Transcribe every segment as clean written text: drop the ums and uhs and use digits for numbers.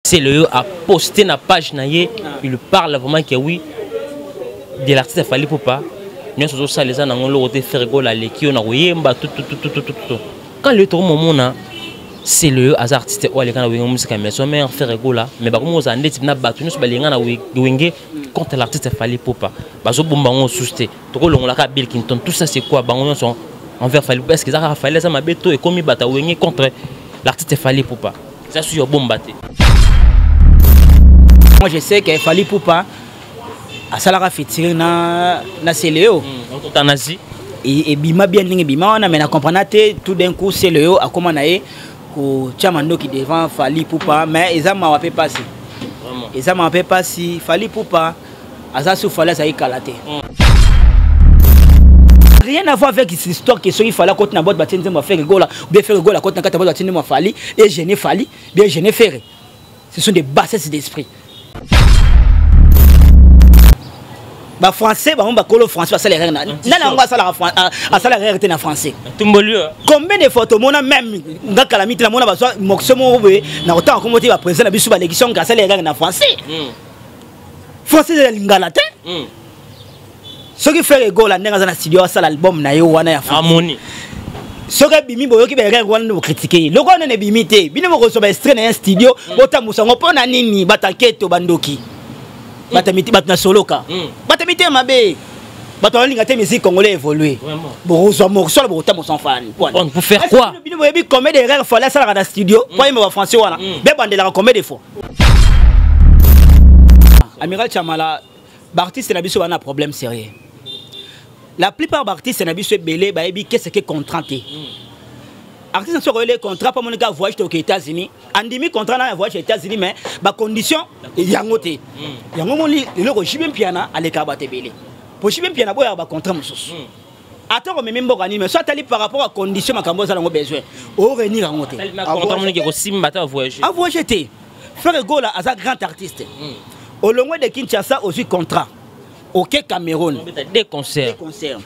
Celeo a posté na page na ye, il parle vraiment que oui de l'artiste Fally Ipupa. Nyonso ozosala eza nango eloko te. Ferre Gola aleki yo na koyemba tout tout tout tout tout tout. Quand le tokomomona Celeo aza artiste oyo aleka na Wenge Musica Maison Mère, Ferre Gola, mais bakomi kozala ndeti na bato nyonso balinga na Wenge contre l'artiste Fally Ipupa. Bazobomba yango susu te. Tokolongolaka Bill Clinton, tout ça c'est quoi? Bango nyonso envers Fally Ipupa. Est-ce que eza kaka Fally aza mabe to ekomi bato ya Wenge contre l'artiste Fally Ipupa? Eza susu ya bomba te. Moi je sais que Fally Ipupa asalaka featuring na Celeo. Otanazi. Ebima bien ndenge ebima wana, mais na comprendre te tout d'un coup Celeo akoma na ye kotia mandoki devant Fally Ipupa, mais eza mawa mpe pasi. Eza mawa mpe pasi. Fally Ipupa aza su Fally azali kala te. Rien à voir avec cette histoire que soki Fally akoti na boîte batie nzembo ya Ferre Gola, ou bien Ferre Gola akoti na kati ya boîte batie nzembo ya Fally et gêner Fally, bien gêner Ferre. Ce sont des bassesses d'esprit. Ba français bango bakolo français basala erreur na nani yango asalaka asala erreur te na français. Tumboli. Combien de fois tomona même nga kala miti namona bazwa morceau moko boye na kotanga kombo te, baprésident na biso balekisi yango asala erreur na français. Français eza lingala te. Soki Ferre Gola ndenge aza na studio asala album na ye wana ya amoni, soki ebimi boyoki baerreur wana nde bocritiquer ye. Lokola nene ebimi te, bino bokozwa baextrait na ye studio, botambusa yango mpo na nini? Bataketo bandoki, bato bato na soloka, bato mitema mabe, bato balinga te musique congolais évolue. Bokozwa morceau wana, bokotambusa Fally. Pour faire quoi? Bino boyebi combien d'erreur Fally asalaka na studio po ayemba bafrançais wana? Bebandelaka combien de fois? Amiral Chamala, baartiste na biso bana problème sérieux. La plupart baartiste na biso ebele bayebi qu'est-ce que contrat te. Artiste soki oyele contrat mpo amonika voyage toke États-Unis, andimi contrat na ya voyage ya États-Unis, mais bacondition yango te. Yango moni eloko JB Mpiana alekaka bato ebele, po JB Mpiana boyaka bacontrat mosusu. Ata komemi mboka nini, mais so atali par rapport à condition makambo ozala yango besoin oréunir yango te. Contrat moniki kosimba te, avoyage. Avoyage te. Ferre Gola aza grand artiste. Olongwe de Kinshasa, ozwi contrat, oke Cameroun. Des concerts. Des concerts.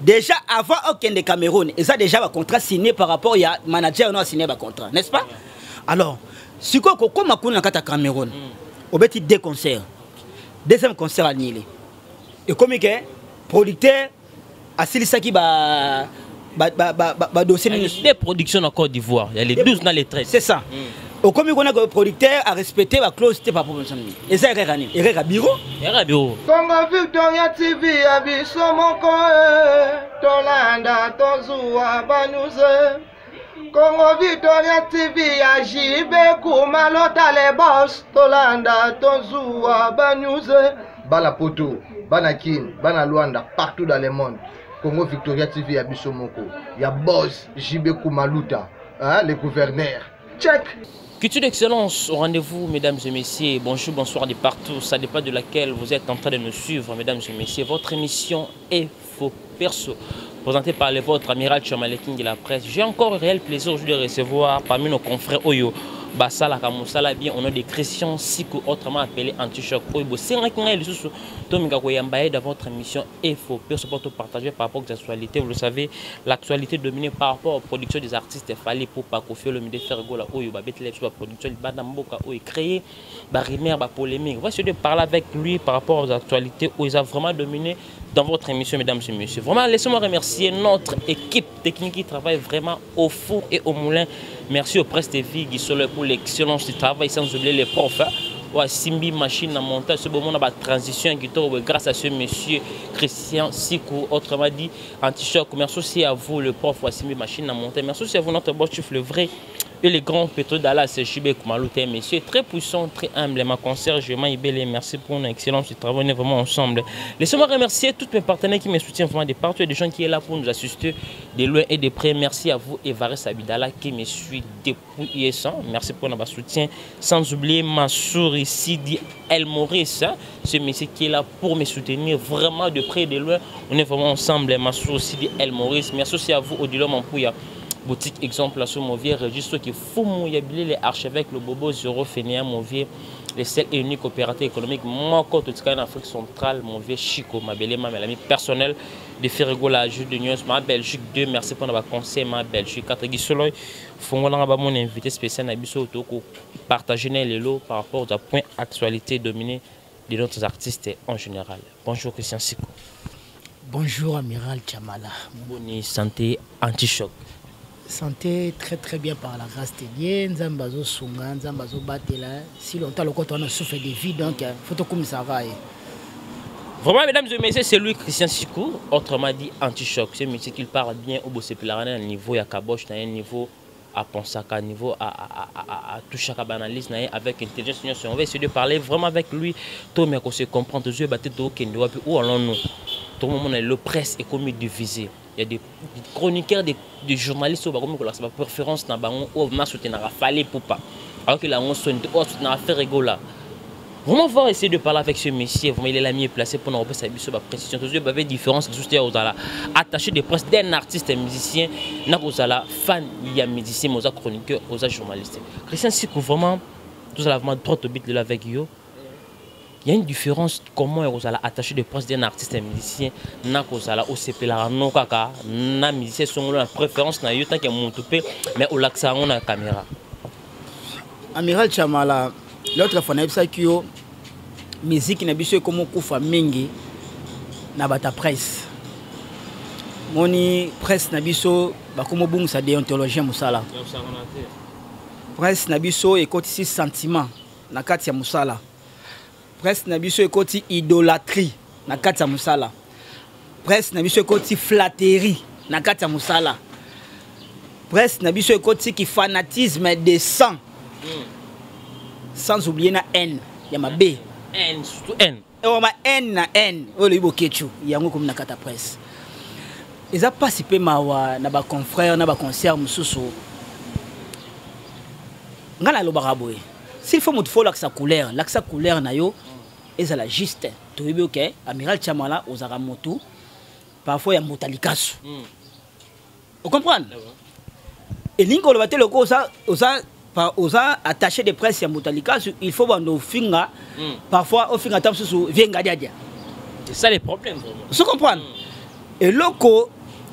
Déjà avant okende Cameroun, eza déjà bacontrat signé par rapport ya manager no asigné bacontrat, n'est-ce pas? Alors sikoyo kokóma kuna na kati ya Cameroun, obeti deux concerts, deuxième concert annulé. Ekomi ke producteur asilisaki ba badossier. Des productions en Côte d'Ivoire, il y a les 12 dans les 13. C'est ça. Okomi kuna ke producteur a respecté baclause te par rapport eza erreur ya nini? Erreur ya bureau. Erreur ya bureau. Congo Victoria TV ya biso moko, tolanda tozuwa banews. Congo Victoria TV ya JB Kumalota le boss, tolanda tozuwa banews. Bana Poto, bana Kin, bana Luanda, partout dans le monde. Congo Victoria TV ya biso moko ya boss JB Kumaluta, hein, le gouverneur. Check. Culture d'excellence au rendez-vous, mesdames et messieurs. Bonjour, bonsoir de partout. Ça dépend de laquelle vous êtes en train de nous suivre, mesdames et messieurs. Votre émission est Faux Perso, présentée par le vôtre, Amiral Chamaleking de la presse. J'ai encore un réel plaisir aujourd'hui de recevoir parmi nos confrères oyo basalaka mosala bien au nom de Christian Siku, autrement appelé Antichoc. Oyo bosengaki ngai lisusu tomeka koyamba ye dans votre émission Info Perso pour partager par rapport aux actualités. Vous le savez, l'actualité dominée par rapport aux productions des artistes Fally Ipupa, Koffi Olomide, Ferre Gola oyo babetela biso baproduction libanda mboka oyo créé barumeur, bapolémique. Voici de parler avec lui par rapport aux actualités où ils ont vraiment dominé dans votre émission, mesdames et messieurs. Vraiment, laissez-moi remercier notre équipe technique qui travaille vraiment au four et au moulin. Merci au Presse TV, Guy Solo pour l'excellence du travail, sans oublier les profs. Hein. Ouais, Simbi machine à montage, ce moment la transition qui tombe grâce à ce monsieur Christian Sikou, autrement dit Antichoc. Merci aussi à vous le prof, ouais, Simbi machine à montage. Merci aussi à vous notre boss chef, le vrai et le grand Petro Dallas, JB Kumaluta, monsieur très puissant, très humble. Ma concierge, Maïbele, merci pour une excellence du travail, on est vraiment ensemble. Laissez-moi remercier tous mes partenaires qui me soutiennent vraiment de partout et des gens qui sont là pour nous assister de loin et de près. Merci à vous, Evariste Abidala, qui me suit depuis hier. Merci pour notre soutien. Sans oublier Mansour Sidi El Maurice, hein, ce monsieur qui est là pour me soutenir vraiment de près et de loin. On est vraiment ensemble, Mansour Sidi El Maurice. Merci aussi à vous, Odilon Mampouya. Boutique exemple sur mon vieux registre qui fumu ya bilele archevêque le bobo zéro fainéant mon vieux le seul et unique opérateur économique moko totikali na Afrique centrale mon vieux Chico Mabele ma l'ami personnel de Ferregola Jules de News ma Belgique 2 merci pour ba conseil ma Belgique 4 Gisolo fongola nga ba mon invité spécial na biso toko partager na lelo par rapport au point actualité dominé de notre artistes en général. Bonjour Christian Siko. Bonjour Amiral Chamala. Bonne santé anti-choc. Santé très très bien par la grâce de Dieu. Nzambe azosunga, Nzambe azobatela. Si longtemps lokota on souffle de vie donc faut tokumisa ye. Vraiment, mesdames et messieurs, c'est lui, Christian Sikou, autrement dit anti-choc. C'est un monsieur qui parle bien au Bossepilaren, un niveau à Kaboche, un niveau à Ponsaka, niveau à toucher à analyse avec intelligence. On va essayer de parler vraiment avec lui. Tout mais qu'on se comprend, tous yeux battent où allons-nous? Tout le monde, le presse est comme divisé. Il y a des chroniqueurs, des journalistes qui ont la préférence na bango ou na soutenir Fally Ipupa. Alors que là on sonne, on soutenir Ferre Gola. Vraiment, on va essayer de parler avec ce monsieur. Vraiment, il est la mieux placé pour nous repasser sa précision. Tous les avez différence juste aux attaché de presse d'un artiste et musicien, n'a aux fan, il y a musicien, mais aux chroniqueur, aux journaliste. Christian Sikou, vraiment, tous à vraiment droit au but de la avec yo. Il y a une différence comment aux attaché de presse d'un artiste et musicien, n'a qu'aux au CP la non kaka, na musicien sont la préférence na yo tant qu'il monte mais au lac ça on a caméra. Amiral Chamala, l'autre fois nayebisaki yo musique na biso ekoma okufa mingi na bata presse. Moni presse na biso bakoma obungisa déontologie ya mosala. Presse na biso ekotisi sentiment na kati ya mosala. Presse na biso ekoti idolâtrie na kati ya mosala. Presse na biso ekoti flatterie na kati ya mosala. Presse na biso ekoti ki fanatisme de sang. Sans oublier na haine ya mabe. Haine, surtout haine. Oyo ma haine na haine oyo loyi bokechu yango komi na kati ya presse. Eza mpasi mpe mawa na baconfrère na baconcert mosusu. Ngai nalobaka boye, s'il faut moto fo olakisa couleur, lakisa couleur na yo ezala juste. Toyebi oke Amiral Chamala ozalaka motu parfois ya mbuta likasu. Ocomprendre elingi koloba te loko oza attaché de presse ya mbuta likasu, il faut bando ofinga parfois ofinga ata mosusu vie ngadiadia. C'est ça les problèmes vraiment. Ozo comprendre eloko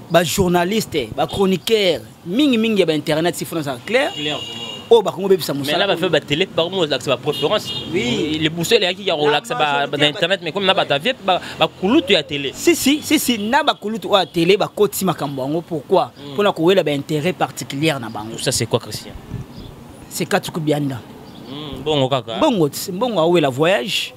bajournaliste, bachroniqueur mingimingi ya bainternet, si fona ezala clair. Clair vraiment. Oyo bakongo bebisa Mais là, mosala. bah, fait, bah, télé, par contre, c'est ma préférence. Oui. Les bousseux, les qui ont La bah, majorité internet, mais comme na bah, ta vie, bah, bah, kulutu ya télé. Si si si si, na bakulutu oyo ya télé bakoti makambo yango. Pourquoi? Mpona kowela baintérêt particulière na bango. Tout ça, c'est quoi, Christian? C'est Katuku Bianda. Bon, kaka. Mbongo ti, mbongo awela voyage,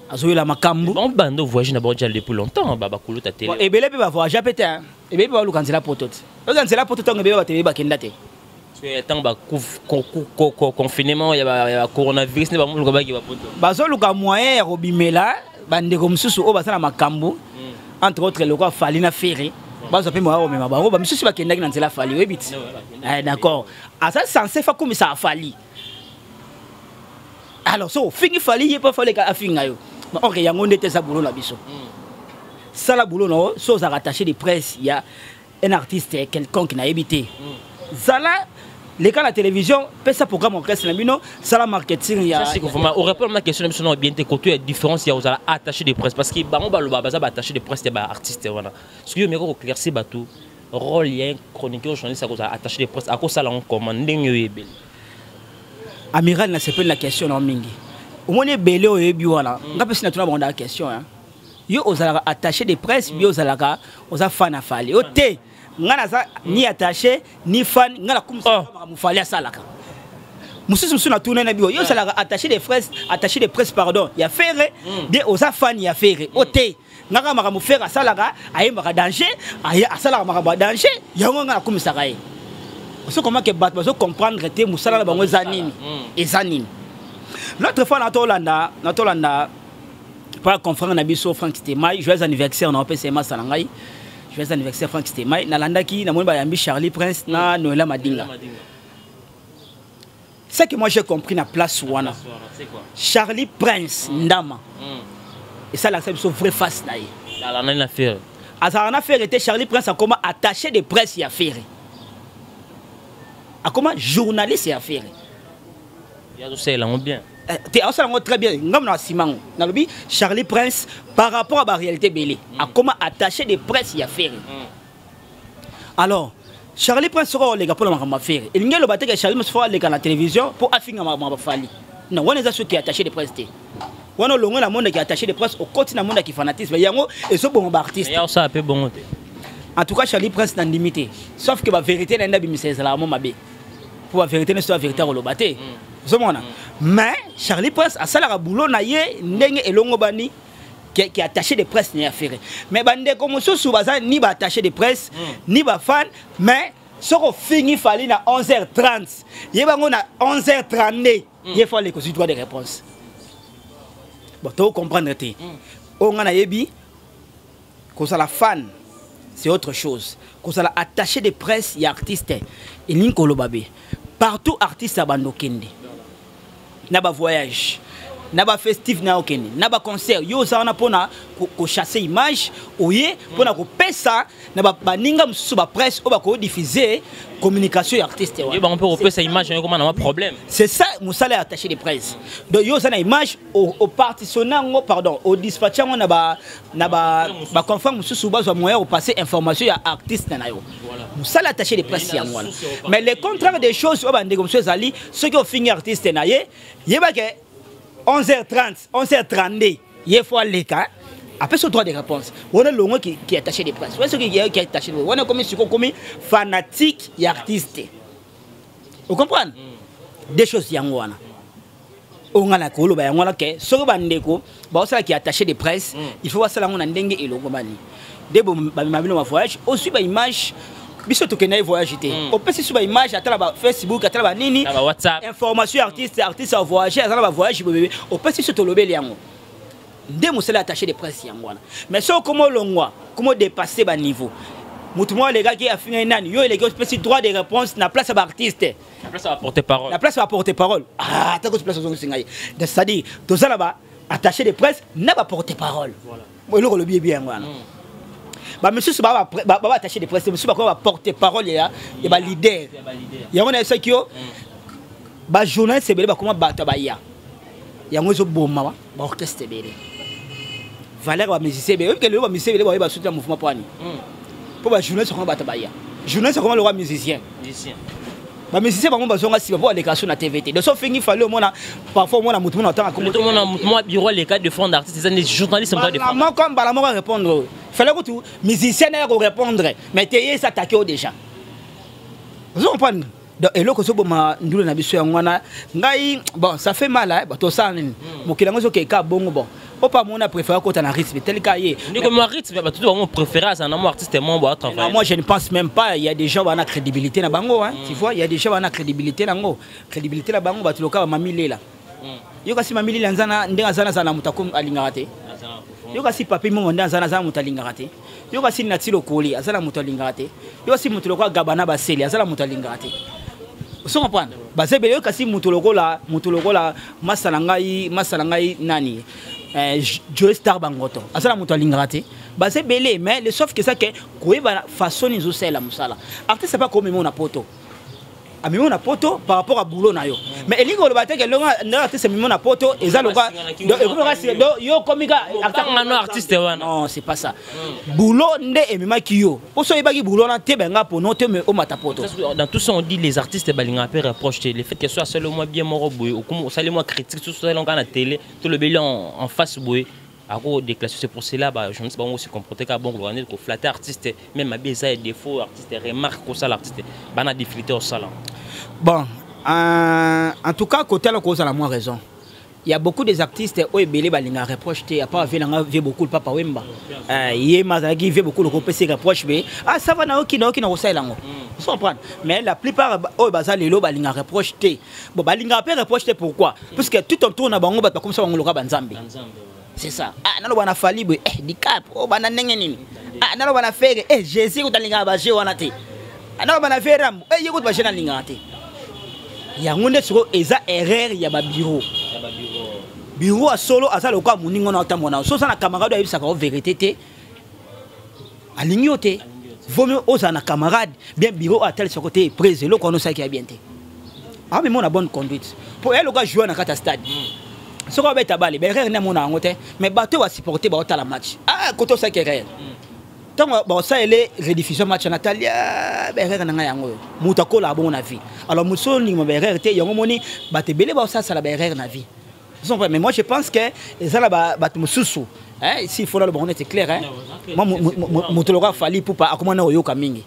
azowela makambo. Bon, bando voyage d'abord déjà depuis longtemps, bah, bah, kulutu ya télé. Bon, ebele mpe bavoyage mpe te, hein. Ebele mpe baluka nzela poto te, oza nzela poto ntango ebele bato ebele bakenda te. Parce que tant bah, confinement, il y a bah, coronavirus, ne ba muluka ba ki ba poto. Bazoluka moyen ya kobimela bandeko mosusu oyo baza na makambo, entre autres lokola Fally na Ferre, bazwa mpe moyen komema bango. Bamisusu bakendaki na nzela Fally, oyebi ti. Ouais, bakendaki. Eh, d'accord, aza censé fa kumisa Fally. Alors so ofingi Fally, ye mpe Fally afinga yo. Ok, yango nde te eza boulot na biso. Sala boulot na yo. So ozalaka attaché de presse ya un artiste quelconque, nayebi te, zala leka na télévision, pesa programme orchestre na bino, sala marketing ya Ça, c'est que vraiment, on répond à ma question, même bien te côté, il y a différence, il y a aux attaché de presse. Parce que, bah, on va le bas, attaché de presse, c'est artiste, voilà. Ce qui est mieux, éclaircir, bah, tout. Rôle, il y a un chroniqueur, journaliste, à cause attaché de presse, à cause ça, là, on commande, ndenge ebele. Amiral, nasepeli na question na mingi. Omoni ebele oyebi wana, nga mpe sina tuna bango na question, hein. Yo ozalaka attaché de presse bi ozalaka oza fan na Fally? Yo te, nga naza ni attaché ni fan, nga nakumisa makambo Fally asalaka. Mosusu mosusu natuna na biyo, yo ozalaka attaché de presse, attaché de presse pardon, ya Ferre bien oza fan ya Ferre? O te, nga kaka makambo Ferre asalaka, ayembaka danger, asalaka makambo ya danger, yango nga nakumisaka ye. Oso comment ke bato bazo comprendre te mosala na bango eza nini? Eza nini? L'autre fois natolanda par confrère na biso Frank Stemay, joyeux anniversaire na opesa masa na ngai, joyeux anniversaire Frank Stemay. Nalandaki, namoni bayambi Charlie Prince na Noela Madinga. Ce que moi j'ai compris na place wana, C'est quoi? Charlie Prince ndama esalakisa biso vraie face na ye. Ala nani na Ferre? Azalaka na Ferre te. Charlie Prince akoma attaché de presse ya Ferre. Akoma journaliste ya Ferre. Azosalela yango bien. Te, asala yango très bien. Ngambo na nsima yango nalobi Charlie Prince, par rapport à baréalité ebele, akoma attaché de presse ya Ferre. Alors Charlie Prince, soki oleka mpona makambo ya Ferre, elingi eloba te ke Charlie Prince fo aleka na télévision mpo afinga makambo ya Fally. Non, wana eza soki attaché de presse te. Wana olongwe na monde ki attaché de presse, okoti na monde ya kifanatisme. Yango ezobonga baartiste. Ya osala mpe bongo te. En tout cas, Charlie Prince nandimi te, sauf que bavérité na ye nde abimisa ezalaka mo mabe, mpo bavérité nyonso ya vérité akoloba te. Ozomona, mais Charlie Prince asalaka boulot na ye ndenge elongo bani qui attaché de presse na ya Ferre. Mais bandeko mosusu baza ni baattaché de presse ni bafan, mais soki ofingi Fally na 11h30, ye bango na 11h32, ye fo aleka ozwi droit de réponse. Bon, tocomprendre te. Oyo nga nayebi, kozala fan, c'est autre chose. Kozala attaché de presse ya artiste elingi koloba be partout artiste abanda okende na bavoyage, na bafestive na okende, na baconcert, yo oza wana mpona kochasse image oye mpona kopesa na baninga mosusu, bapresse oyo bakodiffuser communication ya artiste. Ye bango mpe kopesa image yango ekoma na mwa problème. C'est ça mosala ya attaché de presse. Donc yo oza na image, opartitionne yango, pardon, odispatche yango na baconfrère mosusu, bazwa moyen kopasser information ya artiste na yo. Mosala attaché de presse yango wana. Mais le contraire des choses oyo bandeko mosusu ezali, soki ofingi artiste na ye, yebake 11h30, 11h32, ye fo aleka apesi droit de réponse. Wana longo qui est attaché de presse. Wana soki qui est attaché de, wana komi siko komi fanatique ya artiste. Ocomprendre deux choses yango wana. Oyo nga na koloba yango wana ke soki bandeko baosalaki attaché de presse, il faut basala yango na ndenge elongo bani nde bamema bino bavoyage, ozwi baimage. Biso tokenda ye voyage te, opesi so baimage, atala bafacebook, atala banini. Na ba WhatsApp. Information ya artiste, artiste avoyage, aza na bavoyage bobebe, opesi biso, tolobeli yango. Nde mosala attaché de presse yango wana. Mais soki okoma olongwa, koma odépasse baniveau, motu moko alekaki afingai nani, yo eleki opesi droit de réponse na place ya baartiste. Na place ya porte parole. Na place ya porte parole. Ah, tako place ozongisi ngai. C'est-à-dire toza na ba attaché de presse na ba porte parole. Eloko olobi yebi yango wana. Bamisusu ba attaché de presse, misusu bakoya ba porte parole ya baleader. Yango nayebisaki yo, bajournaliste ebele bakoma bato ya baya. Yango ezoboma baorchestre ebele, valeur bamusicien ebele. Oyebi ke lelo bamusicien ebele baoyeba suti na mouvement po ani? Mpo bajournaliste akoma bato baya. Journaliste akoma lokwa musicien. Musicien. Bamusicien bango bazonga nsima mpo baleka so na TV te. Donc so ofingi Fally, omona parfois omona motu mona otanga. Tomona motu mwa bureau aleka défendre artiste, eza nde journaliste moto Mbala moko, mbala moko répondre. Fallait kutu musicien na ya korépondre, mais te, ye esatake o déjà. Ozo comprendre? Donc eloko ozoboma ndula na biso yango wana. Ngai, bon, ça fait mal, hein. Tosala nini? Mokili yango ezokeka bongo. Bon, opa mona préféré kota na rythme tel ka ye. Ndeko, mwa rythme, bato to bango préféré aza na mwa artiste mo bo Non, atravaille. moi je ne pense même pas. Il y a des gens qui ont crédibilité na bango, hein. Tu vois, il y a des gens qui ont crédibilité nango, crédibilité na bango. Bato loka Mami Lela. Yo kasi Mami Lela nzana ndenge azana zana moto akom alingaka te. Yo kasi Papi Mongo nde azana azana moto alingaka te. Yo kasi Nati Lokoli azala moto alingaka te. Yo kasi moto lokola Gabana Baseli azala moto alingaka te. Ozo comprendre? Baza ebele. Yo kasi moto lokola masa na ngai nani, Joe Star Bangoto azala moto alingaka te. Baza ebele. Mais le sauf que ça ke koyeba façon nini ezosalela mosala artiste pa komema na poto, amemi na poto par rapport à boulot na yo. Mais elingi koloba te ke longa ndenge artiste amemi na poto eza loka yo komi ka Obanga no artiste wana. Non, c'est pas ça. Boulot nde ememaki yo. Poso oyebaki boulot wana te, benga pono te omata poto. Dans tout ça, on dit les artistes balinga pe reproche te. Le fait que soit seulement bien moko boye, osali mwa critique, soit seulement na télé to lobeli en face boye, ako déclaration. C'est pour cela ba journaliste bango se comporter ka bon ko ko flatter artiste, même mabe eza défaut artiste, remarque ko sala artiste bana difficulté au sala. Bon, en tout cas, côté là kozala moi raison, il y a beaucoup des artistes oyo ebele balinga reproche te, à part vie nanga vie beaucoup le Papa Wemba. Ye mazalaki vie beaucoup lokopesi reproche be, ah ça va, naoki naoki na kosala yango. Faut comprendre. Mais la plupart oyo baza lelo balinga reproche te. Bon, balinga pe reproche te, pourquoi? Parce que tout autour na bango, bato bakomisa bango loka banzambe. C'est ça. Ah, naloba na Fally boye, eh dicap oyo bana ndenge nini. Ah, naloba na Ferre, eh Jésus kuta alingaka baje wana te. Ah, naloba na Ferre Rambo, eh ye kuta baje nalingaka te. Yango nde sikoyo eza erreur ya babureau. Bureau ya solo aza lokola moningo na otambola na so oza na camarade oyo ayebisaka yo vérité te, alingi yo te. Vaut mieux ozala na camarade bien, bureau atalisaka te prise eloko wana osalaki ya bien te. Amema na bonne conduite po ye lokola joueur na kati ya stade, soki abeta bale, baerreur nde amona yango te, mais bato oyo basupporte baotala match, ah, kote osalaki erreur, ntango baosalele rediffusion match, natali baerreur na ngai yango oyo. Moto akolaka bongo na vie. Alors moto so olingima baerreur te, yango moni bato ebele baosalasala baerreur na vie. Mais moi je pense que eza na bato mosusu, s'il faut naloba ngo neti clair, moi moto lokola Fally Ipupa akoma na oyoka mingi.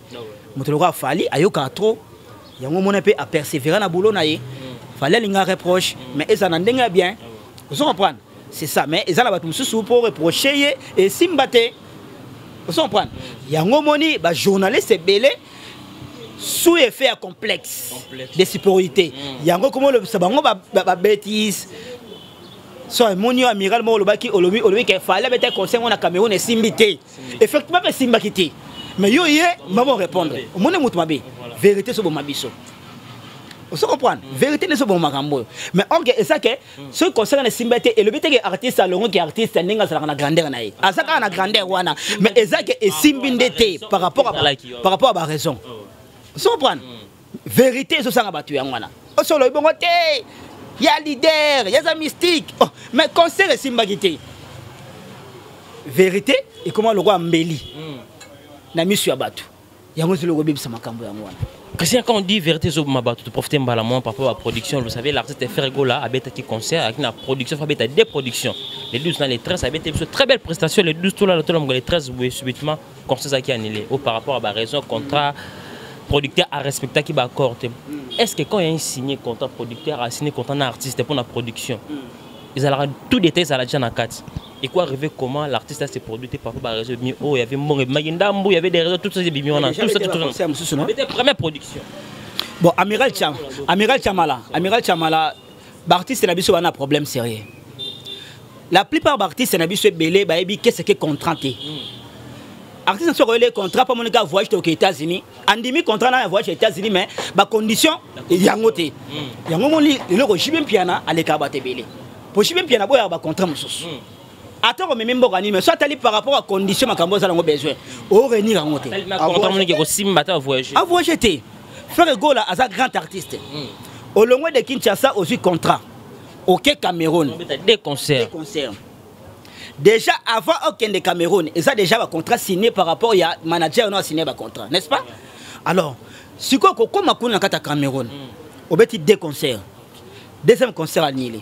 Moto lokola Fally ayokaka trop, yango mona mpe apersévéra na boulot na ye. Fally alinga reproche, mais eza na ndenge ya bien, ozo comprendre, c'est ça. Mais eza na bato mosusu mpo reproche ye esimba te, ozo comprendre. Yango moni bajournaliste ebele sous effet ya complexe de supériorité, yango komo olobisa bango babêtise. So emoni yo amiral moko olobaki, olobi ke Fally abeta concert ngo na Cameroun esimbi te. Effectivement mpe esimbaki te, mais yo ye mamo répondre, omoni moto mabe. Vérité so boma biso, ozo comprendre, vérité nde so boma makambo oyo. Mais or eza ke soki concert na esimbi te, elobi te ke artiste alongoki. Artiste ndenge azalaka na grandeur na ye, aza kaka na grandeur wana, mais eza ke esimbi nde te par rapport à baraison, ozo comprendre. Vérité ezosanga bato yango wana. Oso olobi bongo te ya leader yaza mystique, oh, mais concert esimbaki te. Vérité ekoma lokola mbeli na miso ya bato, yango ezoli kobebisa makambo yango wana. Christian, quand on dit vérité, tu profites par rapport à la production, vous savez, l'artiste Ferre Gola a un concert avec une production, il a deux productions. Les 12 dans les 13, a une très belle prestation, les 12, tout là, tout là, les 13, oui, subitement, concert qui est annulé. Ou par rapport à la raison, contrat, producteur a respecté qui va accorder. Est-ce que quand il y a un signé contrat, producteur a signé contrat artiste pour la production, ils ont tout détail, ça l'a déjà dans 4. Et quoi arriver, comment l'artiste a se produit par rapport à réseau, oh, il y avait il y avait des réseaux, tout ça, tout ça, tout ça. C'était première production. Bon, Amiral Cham, Amiral Chamala, Amiral Chamala, l'artiste n'a pas un problème sérieux. La plupart des artistes n'a pas belé, bah, qu'est-ce que contrat? Artiste sur le contrat pas mon gars voyage aux États-Unis, andimi contrat na voyage aux États-Unis, mais ba condition yango te. Yango moni lelo JB Mpiana aleka ba tebele. Pour JB Mpiana boya ba contrat mosusu. Ata komemi mboka nini, mais so atali par rapport à condition makambo ozala yango besoin oréunir yango te. Avoyage te. Ferre Gola aza grand artiste. Olongwe de Kinshasa, ozwi contrat, oke Cameroun. Des concerts. Des concerts. Déjà avant okende Cameroun, eza déjà bacontrat signé par rapport ya manager no asigné bacontrat, n'est-ce pas? Alors sikoyo kokóma kuna na kati ya Cameroun, obeti deux concerts, deuxième concert annulé.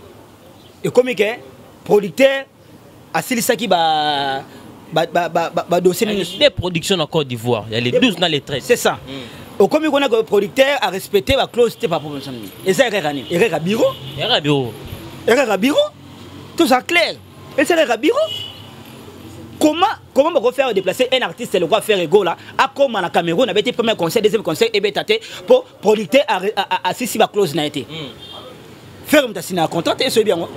Ekomi ke producteur asilisaki ba badossier. Des productions en Côte d'Ivoire, il y a les 12 dans les 13. C'est ça. Okomi kuna ke producteur a respecté baclause te par rapport nini? Eza erreur nini? Erreur ya bureau. Erreur ya bureau. Erreur ya bureau, tout ça clair, eza erreur ya bureau. Comment on faire déplacer un artiste le roi Ferre Gola akoma na Cameroun, abeti premier concert, deuxième concert ebeta te po producteur asisi ba clause na été? Ferre moto asina contrat te, esoyebi yango,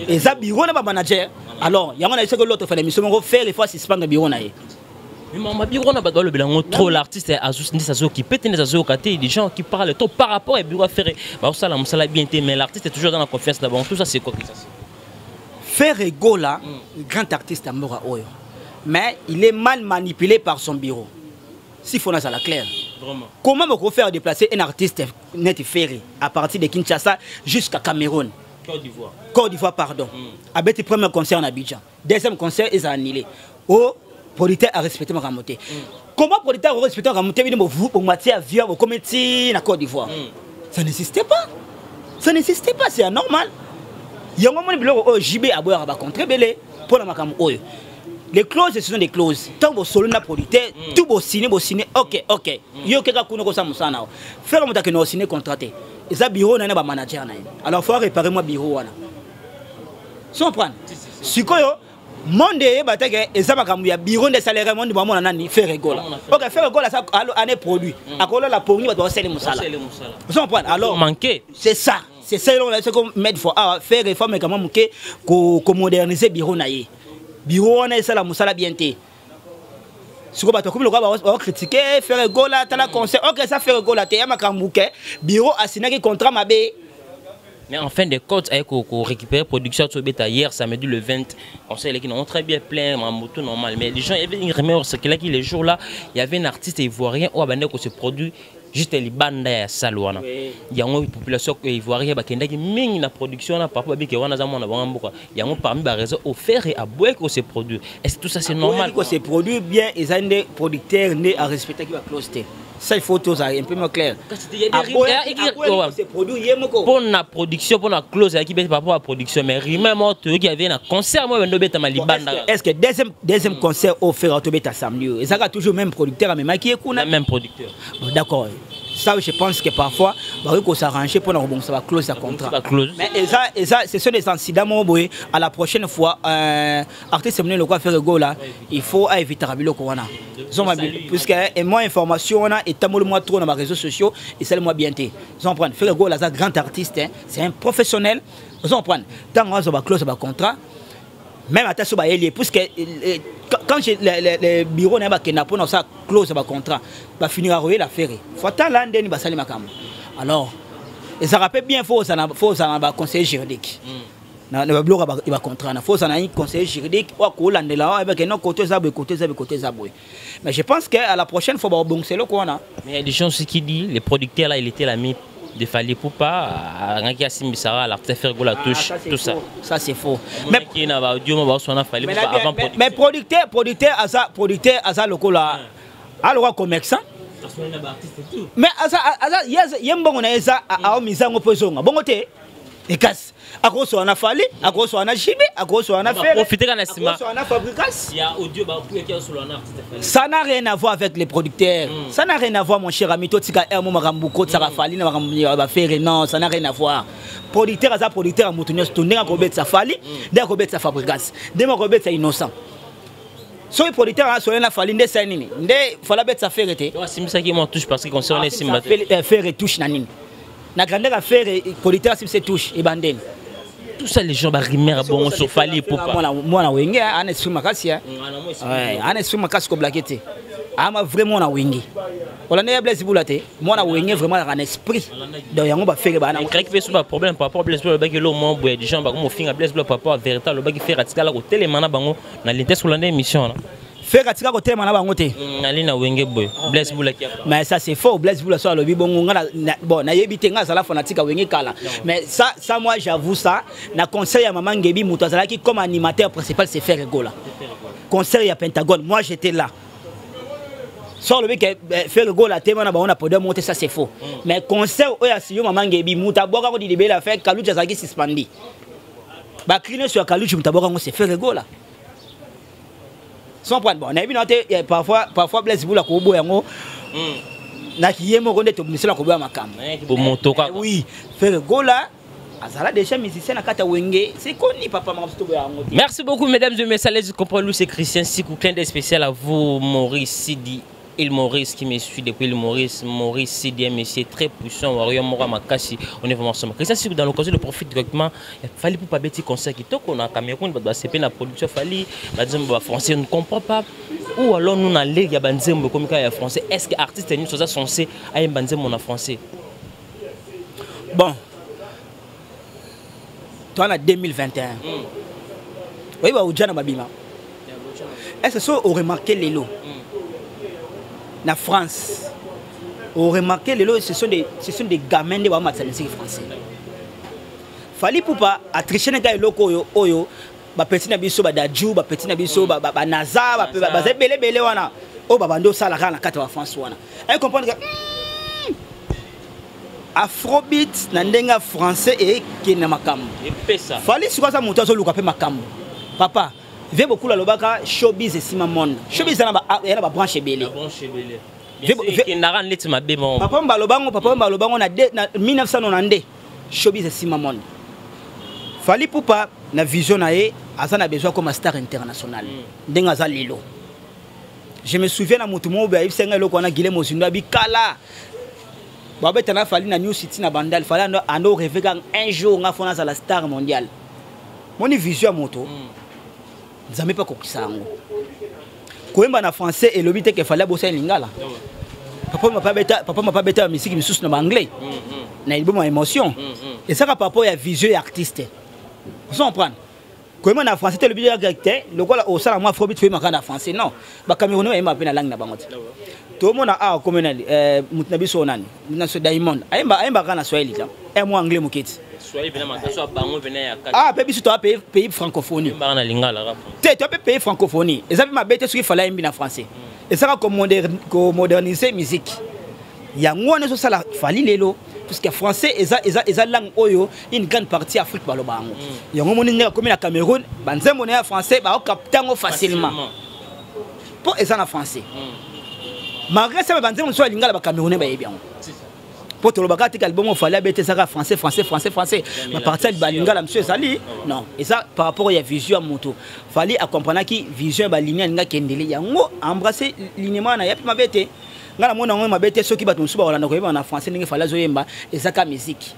eza bureau na bamanager. Alors yango na biso ke l'autre fois émission moko, Ferre, il faut suspendre bureau na ye. Mais maman, bureau na bato balobela yango trop. L'artiste nde azokipe te, nde azoyoka te. Des gens qui parlent trop par rapport à bureau Ferre, baosala mosala bien te, mais l'artiste est toujours dans la confiance na bango. Tout ça, c'est quoi que ça? Ferre Gola, grand artiste ya mboka oyo, mais il est mal manipulé par son bureau, s'il faut nazala clair. Vraiment. Comment on faire déplacer un artiste net Ferré à partir de Kinshasa jusqu'à Cameroun? Côte d'Ivoire. Côte d'Ivoire, pardon. Abeti premier concert en Abidjan, deuxième concert ils ont annulé. Oh, producteur a respecté ma ramoté. Comment producteur a respecté ma ramoté? Vous vous matière avion vous commettez na Côte d'Ivoire. Ça n'existait pas. Ça n'existait pas, c'est anormal. Yango moni biloko oyo JB aboyaka bacontre ebele mpo na makambo oyo. Les clauses, ce sont des clauses. Tant bosolo na producteur, tout bosigné, bosigné, ok. Yo keka kuna kosala mosala na yo. Ferre moto akende osigné contrat te, eza bureau na ye na bamanager na ye. Alors faut réparer mwa bureau wana, so comprendre. Sikoyo monde eyeba te ke eza makambo ya bureau nde salaire. Monde bamona nani? Ferre Gola. Ok, Ferre Gola aza ane produit, akolola pongi, bato basali mosala, ozo comprendre. Alors manqué. C'est ça, c'est ça. Eloko na biso ko mettre fois awa, faire réforme kama moke, komoderniser bureau na ye. Bureau wana esala mosala bien te. Sikoyo bato bakomi lokola baocritique Ferre Gola. Tala concert, ok, eza Ferre Gola te, ya makambo ke bureau asinaki contrat mabe. Mais en fin de compte, avec ko récupérer production tobeta hier samedi le 20, concert qui non très bien plein, moto normal. Mais les gens, il y avait une rumeur, c'est que là, les jours là, il y avait un artiste ivoirien oyo abandaki ko se produire juste libanda ya salle wana. Yango population ivoirienne bakendaki mingi na production na papa babike wana za mwana bango mboka. Yango parmi ba raisons offert et aboye ko se produire. Est-ce que tout ça, c'est normal? Ko se produire bien, eza nde producteur nde a respecté ki ba clause te. Ça, il faut tous un peu moins clair. Se produire ye moko pour la production, pour la clause qui par rapport à la production, mais rumeur moko toyoki, y avait un concert moi bendo beta libanda. Est-ce que deuxième concert offert to beta samedi, ezaka toujours même producteur amemaki ye kuna? Même producteur. Bon, d'accord, ça, je pense que parfois bah ko s'arranger pour na ça va clause ya contrat. Mais et ça, ce sont des incidents mo boye. À la prochaine fois, artiste monene lokola Ferre Gola, il faut éviter biloko wana, puisque et moi, information wana etamboli mwa trop na ba réseaux sociaux, esali mwa bien te. Comprendre, Ferre Gola aza grand artiste, hein, c'est un professionnel. Comprendre, ntango azwa ba clause ya ba contrat, même ata so bayeli, puisque quand le bureau na ye bakenda mpona kosala clause ya ba contrat, bafinira koyela Ferre, faut atala ndeni basali makambo. Alors ezalaka mpe bien, faut ozala na ba conseiller juridique na babiloko ya ba contrat na, faut ozala na conseiller juridique oyo akolandela, oyo ayebake no koto eza boye, koto eza boye, koto eza boye. Mais je pense que à la prochaine fois bakobongisa eloko wana. Mais il y a des gens aussi qui disent, les producteurs là, il était l'ami de Fally Ipupa, ngaki asimbisaka l'artiste Ferre Gola touche, Ah, ça, c'est tout ça. Faux. Ça, c'est faux. Mais qui na ba audio ba sona Fally Mais, Ipupa avant mais producteur aza lokola aloka commerçant, mais aza ye mbongo na ye eza aomisa yango mpo ezonga bongo te. Ekasi akosola na Fally, akosola na JB, akosola na Ferre, Profiter na nsima. akosola na Fabregas. Il y a audio ba qui a na artiste Fally. Ça n'a rien à voir avec les producteurs. Ça n'a rien à voir, mon cher ami. Totika air mo makambo kotisaka Fally na makambo ya ba Ferre, non, ça n'a rien à voir. Producteur aza producteur ya moto nyonso to ndenge akobetisa Fally, ndenge akobetisa Fabregas, ndenge akobetisa Innocent. Soki producteur asoye na Fally, nde esali nini? Nde Fally abetisa Ferre te? Donc asimbisaki mwa touche parce que concert wana esimba te. Ferre touche na nini? Na grandeur ya Ferre, producteur asimbisa touche ebandeni? Tout ça, les gens ba rumeur bongo sur Fally Ipupa. Mwana Wenge ana esprit makasi, ana esprit makasi, koblake te. Ama vraiment na Wenge olanda ya Blaise Bula te, mwana Wenge vraiment azalaka na esprit. Donc yango ba Ferre bana. Créaki mpe so ba problème par rapport à Blaise Bula. Alobaki lo mwa boye, des gens bakomofinga Blaise Bula par rapport à vérité. Alobaki Ferre atikala kotelema na bango na linte. Kolanda émission wana. Ferre atika kotelema na bango te. Nali na Wenge boye, Blaise Bula kiapa. Mais ça, c'est faux. Blaise Bula so alobi bongo, nga bon, nayebi te, nga azala fanatique ya Wenge kala. Mais ça, moi, j'avoue ça, na concert ya Mama Ngebi, moto azalaki comme animateur principal, c'est Ferre Gola. Concert ya Pentagone, moi, j'étais là. So alobi ke Ferre Gola te wana bango na podium monte, ça, c'est faux. Mais concert oyo asiyo Mama Ngebi, moto abwakako didibela fe Kaluti azalaki suspendi, ba cris nyonso ya Kaluti, moto abwaka yango, c'est Ferre Gola. Sans prendre, bon, nayebi na te, parfois Blaise Bula koboya yango naki ye moko nde tobimisela koboya makambo. Bomoto kaka. Oui, Ferre Gola azala déjà musicien na kati ya Wenge, c'est connu, papa. Makambo toboya yango te. Merci beaucoup, mesdames et messieurs. Allez, comprendre, c'est Christian Sikou. Clin d'œil spécial à vous, Maurice Sidi. Il Maurice qui me suit depuis le Maurice. Maurice Sidi, un monsieur très puissant, Warrior Mora Makasi. On est vraiment ensemble. Christian Sikou, dans l'occasion de profite directement. Il fallait pour pas bêter concert qui toque. On a Cameroun, bah, c'est la production, fallait, bah, disons, bah, français, on ne comprend pas. Ou alors nous, dans les il y a banzembo comme il y a français. Est-ce que artiste nous sommes censés à un banzembo en français? Bon. Toi, en 2021. Oui, bah, Ujana Babima. Est-ce que ça, on remarqué lelo? Na France, on remarqué lelo, ce sont des gamins de ba musique français. Fally Ipupa a triché na eloko oyo oyo bapeti na biso, badaju bapeti na biso, banaza baza ebele ebele wana oyo babandi osala kaka na kati ya ba France wana. Aye comprendre que afrobeat na ndenge ya français ekende na makambo. Epesa. Fally sikoyo aza moto azoluka mpe makambo. Papa vie bokulu alobaka showbiz esima monde, showbiz eza na ba branche ebele. Branche ebele. Ekendaka neti mabe mo. Papa balobango, papa balobango na 1992, showbiz esima monde. Fally Ipupa na vision na ye aza na besoin comme star international ndenge aza lelo. Je me souviens na motu moko boye ayebisa ngai eloko wana, Gile Mozindo abikala babeta na Fally na New City na Bandal. Fally ando rêve kaka un jour nga fona azala star mondial. Moni vision ya moto, Nzambe mpe akokisa yango. Koyemba na français elobi te ke Fally abosani lingala. Papa mapa beta, papa mapa beta ya misiki misusu na ba anglais na album ya Émotion. Ezaka par rapport ya vision ya artiste. Vous comprendre? Koyemba na français te, lobi te lokola osala mwa afrobeat, toyembaka na français. Non, bacamerounais bayemba mpe na langue na bango te. Tomona awa komi nani, motu na biso nani, motu na biso Diamond ayembaka na swahili ta e mwa anglais moke ti. Ah, mpe biso toa pays francophonie te, toa mpe pays francophonie. Eza mpe mabe te soki Fally ayembi na français. Ezaka komoderniser musique, yango wana ezosala Fally lelo, puisque français eza langue oyo une grande partie Afrique baloba yango. Yango moni ndenge akomi na Cameroun, banzembo na ya français baokapta yango facilement mpo eza na français. Malgré ça, banzembo mosusu ya lingala, bacamerounais bayebi yango, mpo tolobaka tika album Fally abete ezaka français, français, français, français, baparti ya balingala mosusu ezali. Non, eza par rapport ya vision ya moto. Fally akomprenaki vision ya balingi, alingi akendele yango, embrasse lignema na ya mpe mabe te. Ngai namona yango mabe te soki bato mosusu bakolanda koyeba na français ndenge Fally azoyemba. Ezaka musique,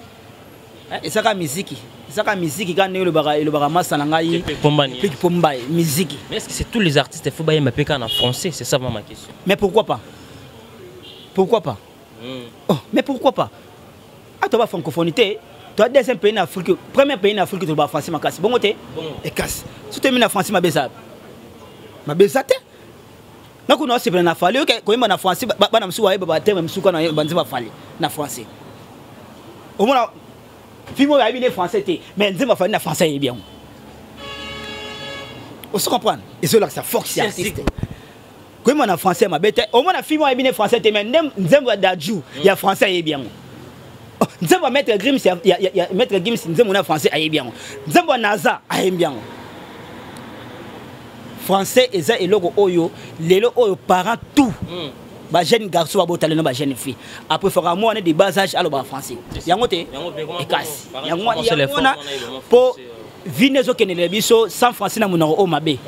ezaka musique, ezaka musique kaka ndenge elobaka masa na ngai Piki Pomba, musique. Mais est-ce que c'est tous les artistes, il faut bayemba mpe kaka na français? C'est ça vraiment ma question. Mais pourquoi pas? Pourquoi pas? Oh, mais pourquoi pas? Ata ba francophonie te, toa deuxième pays na Afrique, premier pays na Afrique toloba français makasi bongo te. Ekasi so toyembi na français, mabe eza, mabe eza te. Nakuna osepela na Fally oke koyemba na français. Bana mosusu bayeba baterme mosusu kana banzembo Fally na français. Omona film oyo ayebi ne français te, mais nzembo Fally na français ayebi yango. Oso comprendre, ezolakisa force ya artiste koyemba na français mabe te. Omona film oyo ayebi ne français te, mais nde nzembo ya Dadju ya français ayebi yango. Nzembo ya Maître Gims, ya Maître Gims, nzembo na français ayebi yango. Nzembo ya Naza ayebi yango. Français eza eloko oyo lelo oyo parent tout, bajeune garçon babota lelo, bajeune fille après faka mwana de bas âge alobaka français yango te. Ekasi yango wana mpo vie nde ezokendela biso sans français na monoko oyo mabe.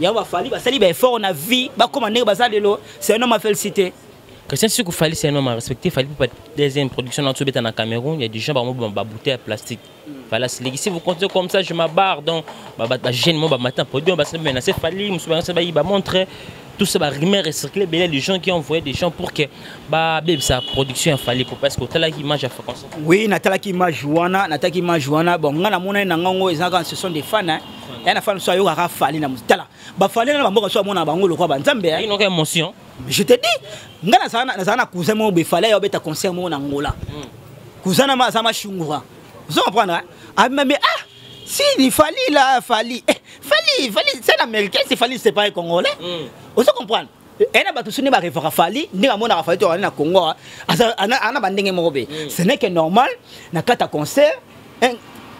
Yango baFally basali baeffort na vie, bakóma ndenge baza lelo. C'est un homme à féliciter. Christian Sikou, Fally, c'est un homme à respecter. Fally, pour deuxième production dans le Cameroun, il y a des gens qui ont bouteille à plastique. Voilà, si vous continuez comme ça, je m'abarre. Donc, jeune, moi, matin, produit, on va se menacer. Fally, il va montrer tout ça, rumeur et circuler, il y a des gens qui ont envoyé des gens pour que sa production Fally, pour parce que tu as l'image à faire comme ça. Oui, natalaki image wana, natalaki image wana. Bon, nga na mona na ngango, ce sont des fans, hein. Ya na fan so ayo kaka Fally na tala. Ba Fally na bamboka so amona bango lokwa ba nzambe. Il y a une émotion. Je te dis, nga na na cousin mo be Fally yo beta concert mo na Angola. Cousin na ma za ma shungura. Vous comprenez, hein? Ah mais ah si il Fally là, Fally. Eh, Fally, Fally c'est un Américain, c'est Fally, c'est pas un Congolais. Vous comprenez? Ena bato soni barefaka Fally ndenge amonaka Fally to na Congo ana bandenge moko be. Ce n'est que normal na kati ya concert,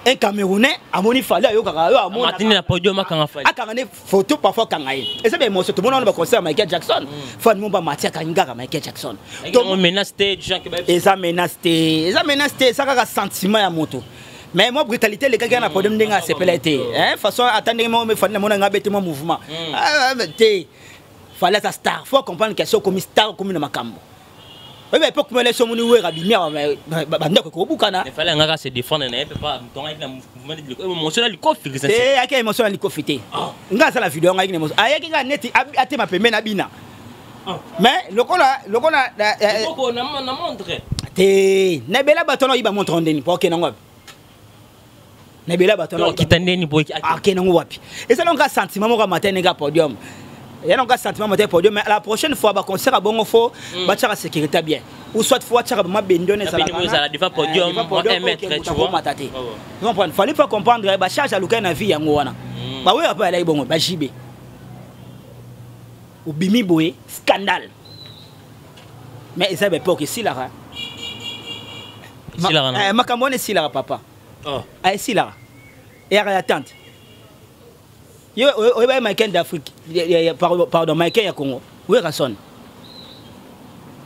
un Camerounais amoni Fally, ayokaka yo amona Martini na podium akanga Fally. Akanga ne photo, parfois akanga ye. Eza ba émotion. Tomona wana baconcert ya Michael Jackson, fan mo bamati akangi kaka Michael Jackson. Donc menace te, gens qui Eza menace te, eza menace te, eza kaka sentiment ya moto. Mais moi, brutalité elekaki na podium ndenge asepela te, façon ata ndenge moko Fally namona nga bete mwa mouvement te. Fally aza star, faut comprendre que soki okomi star, okomi na makambo. Oyebi époque mele so omoni Wera bimi awa, bandako ekobukana. Fally angaka se défendre na ye mpe pas tonga na mouvement de émotion na likofi. Te, ayaki émotion na likofi te. Nga aza na video yango, ayaki na émotion, ayaki kaka neti atema pembeni na bina, mais lokola na montre. Te, na ebele bato wana oyiba montre ndeni po okende yango wapi? Na ebele bato wana okita ndeni po akende yango wapi? Eza nonga sentiment moko ya matin ndenge ya podium ya nonga sentiment matin podium. Mais la prochaine fois, baconcert ya bongo, faut batiaka sécurité bien, ou soit faut batiaka bamabende wana. Ezala devant podium, 1 mètre, tu vois. Mata te, comprendre. Fallait pas comprendre bacharge alukai na vie yango wana. Baweya mpe alaki bongo bajibe obimi boye scandale, mais eza baépoque esilaka. Makambo wana esilaka, papa, esilaka, eyaka ya tante yo. Oyeba ye Michael d'Afrique, pardon, Michael ya Congo, Werrason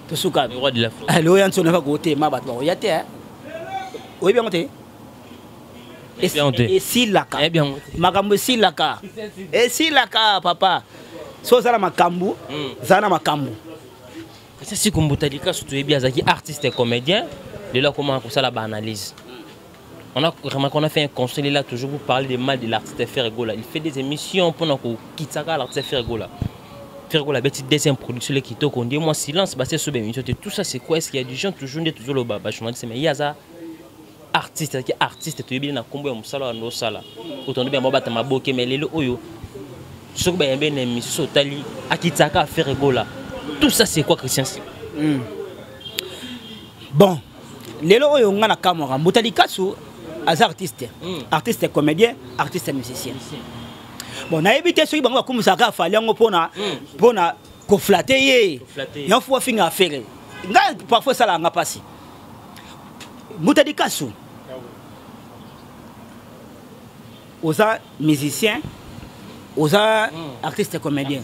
tosuka loya nsono eva kotema bato bakoya te. Oyebi yango te, esilaka makambo, esilaka, esilaka, papa. So oza na makambo, zala na makambo. Kasi siku Mbuta Likasu, toyebi azalaki artiste et comédien, lelo akoma kosala baanalyse. On a remarqué qu'on a fait un conseil là toujours pour parler de mal de l'artiste Ferre Gola. Il fait des émissions pour nous kitaka l'artiste Ferre Gola. Ferre Gola beti deuxième production le kitoko, on dit moi silence bah c'est sur émission. Tout ça, c'est quoi? Est-ce qu'il y a des gens toujours toujours le baba journaliste, mais il y a ça. Artiste azalaki artiste, toyebi na nkombo ya mosala wana osala otondo mpe babata maboke. Mais lelo oyo, soki bayambi na émission, so otali akitaka Ferre Gola, tout ça, c'est quoi, Christian Siku? Bon, lelo oyo nga na kamwaka, Mbuta Likasu aza artiste, artiste comédien, artiste musicien. Bon, nayebi te soki bango bakumisaka Fally yango mpona koflatter ye. Koflatter ye. Yango fo afinga Ferre. Ngai parfois esalaka nga mpasi. Mbuta Likasu, oza musicien, oza artiste comédien,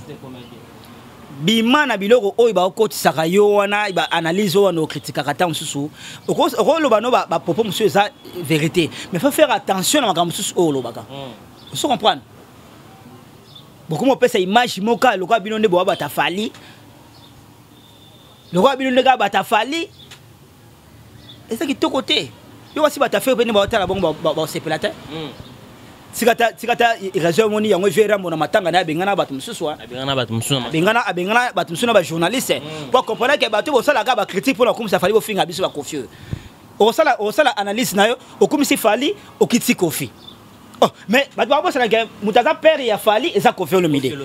bima na biloko oyo baokotisaka yo wana, baanalyse oyo wana okritikaka. Ntango mosusu okoloba no bapropos mosusu eza vérité, mais faut faire attention na makambo mosusu oyo olobaka. Oso comprendre, bokoma opesa image moko lokola bino nde bowa bato Fally, lokola bino nde kaka bato Fally. Eza kitoko te. Yo basi bato Ferre mpe nde baotala bongo, baosepela te. Tika ta réseau, omoni yango vie Rambo na matanga na ye, abengana bato mosusu. Abengana bato mosusu. Abengana bato mosusu na bajournaliste, po comprendre ke bato bosalaka bacritique mpona kokumisa Fally, bofinga biso baKoffi. Oyo osala analyse na yo, okumisi Fally, okitisi Koffi. Oh, mais bato babosalaka moto aza père ya Fally eza Koffi Olomide.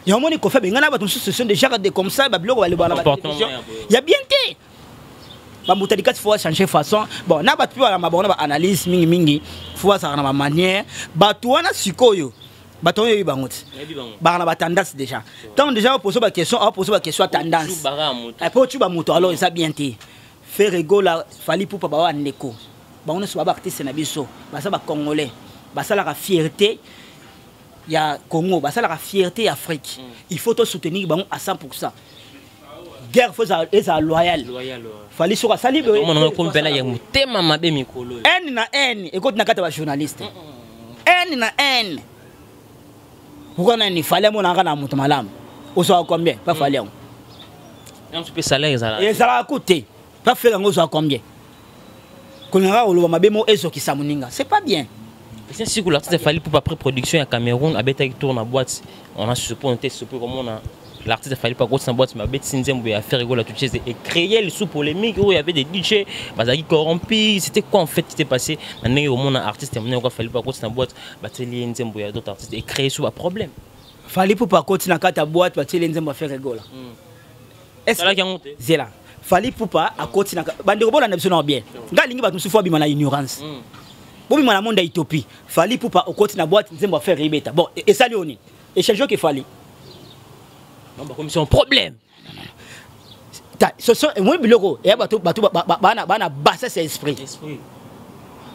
Yango omoni Koffi abengana bato mosusu. Ce sont des gens de comme ça, babiloko balobaka na batélévision ya bien te. Bambuta Likasi faut changer façon. Bon, na bato mpe balamba bango na baanalyse mingimingi, faut bazalaka na bamanière. Bato wana sikoyo, bato oyo oyebi bango te, baka na batendance déjà. Ntango déjà opose baquestion, aopose baquestion ya tendance po otuba moto, alors eza bien te. Ferre Gola, Fally Ipupa, bawa ndeko, bango nyonso ba baartiste na biso, baza bacongolais, basalaka fierté ya Congo, basalaka fierté ya Afrique. Il faut tosoutenir bango à 100. Guerre faut ezala loyal. Fally soki asali mpena ya motema mabe mikolo. Haine na haine ekoti na kati ya bajournaliste, haine na haine. Pourquoi nani Fally amonaka na moto malamu? Ozwaka combien pa Fally yango? Mpe salaire ezalaka? Ezalaka ku te. Pa Ferre yango ozwaka combien? Kolingaka koloba mabe mo ezokisa moninga, c'est pas bien. C'est sûr, l'artiste Fally pour après production à Cameroun, abetaki tour na boîte, on a supposé, on était supposé comme on a l'artiste Fally pas na boîte, mais abeti nzembo ya Ferre Gola tout et créer le sous polémique où il y avait des DJ bazaki corrompus. C'était quoi en fait qui s'était passé na ndenge omona artiste monene quoi Fally pas na boîte, batieli nzembo ya d'autres artistes et créer sous problème? Fally pour pas na kati ya boîte, batieli nzembo ya Ferre Gola. Esalaki yango te. Zela, Fally Ipupa akoti na bandeko, bolanda biso na bien. Nga alingi bato mosusu fo abima na ignorance, bobima na monde ya utopie. Fally Ipupa okoti na boîte, nzembo ya Ferre ebeta. Bon, esali oyo nini? Échange oke Fally. Non, bakomisi un problème. Ta ce sont moi biloko eya bato bana bassesse ya esprit. Esprit.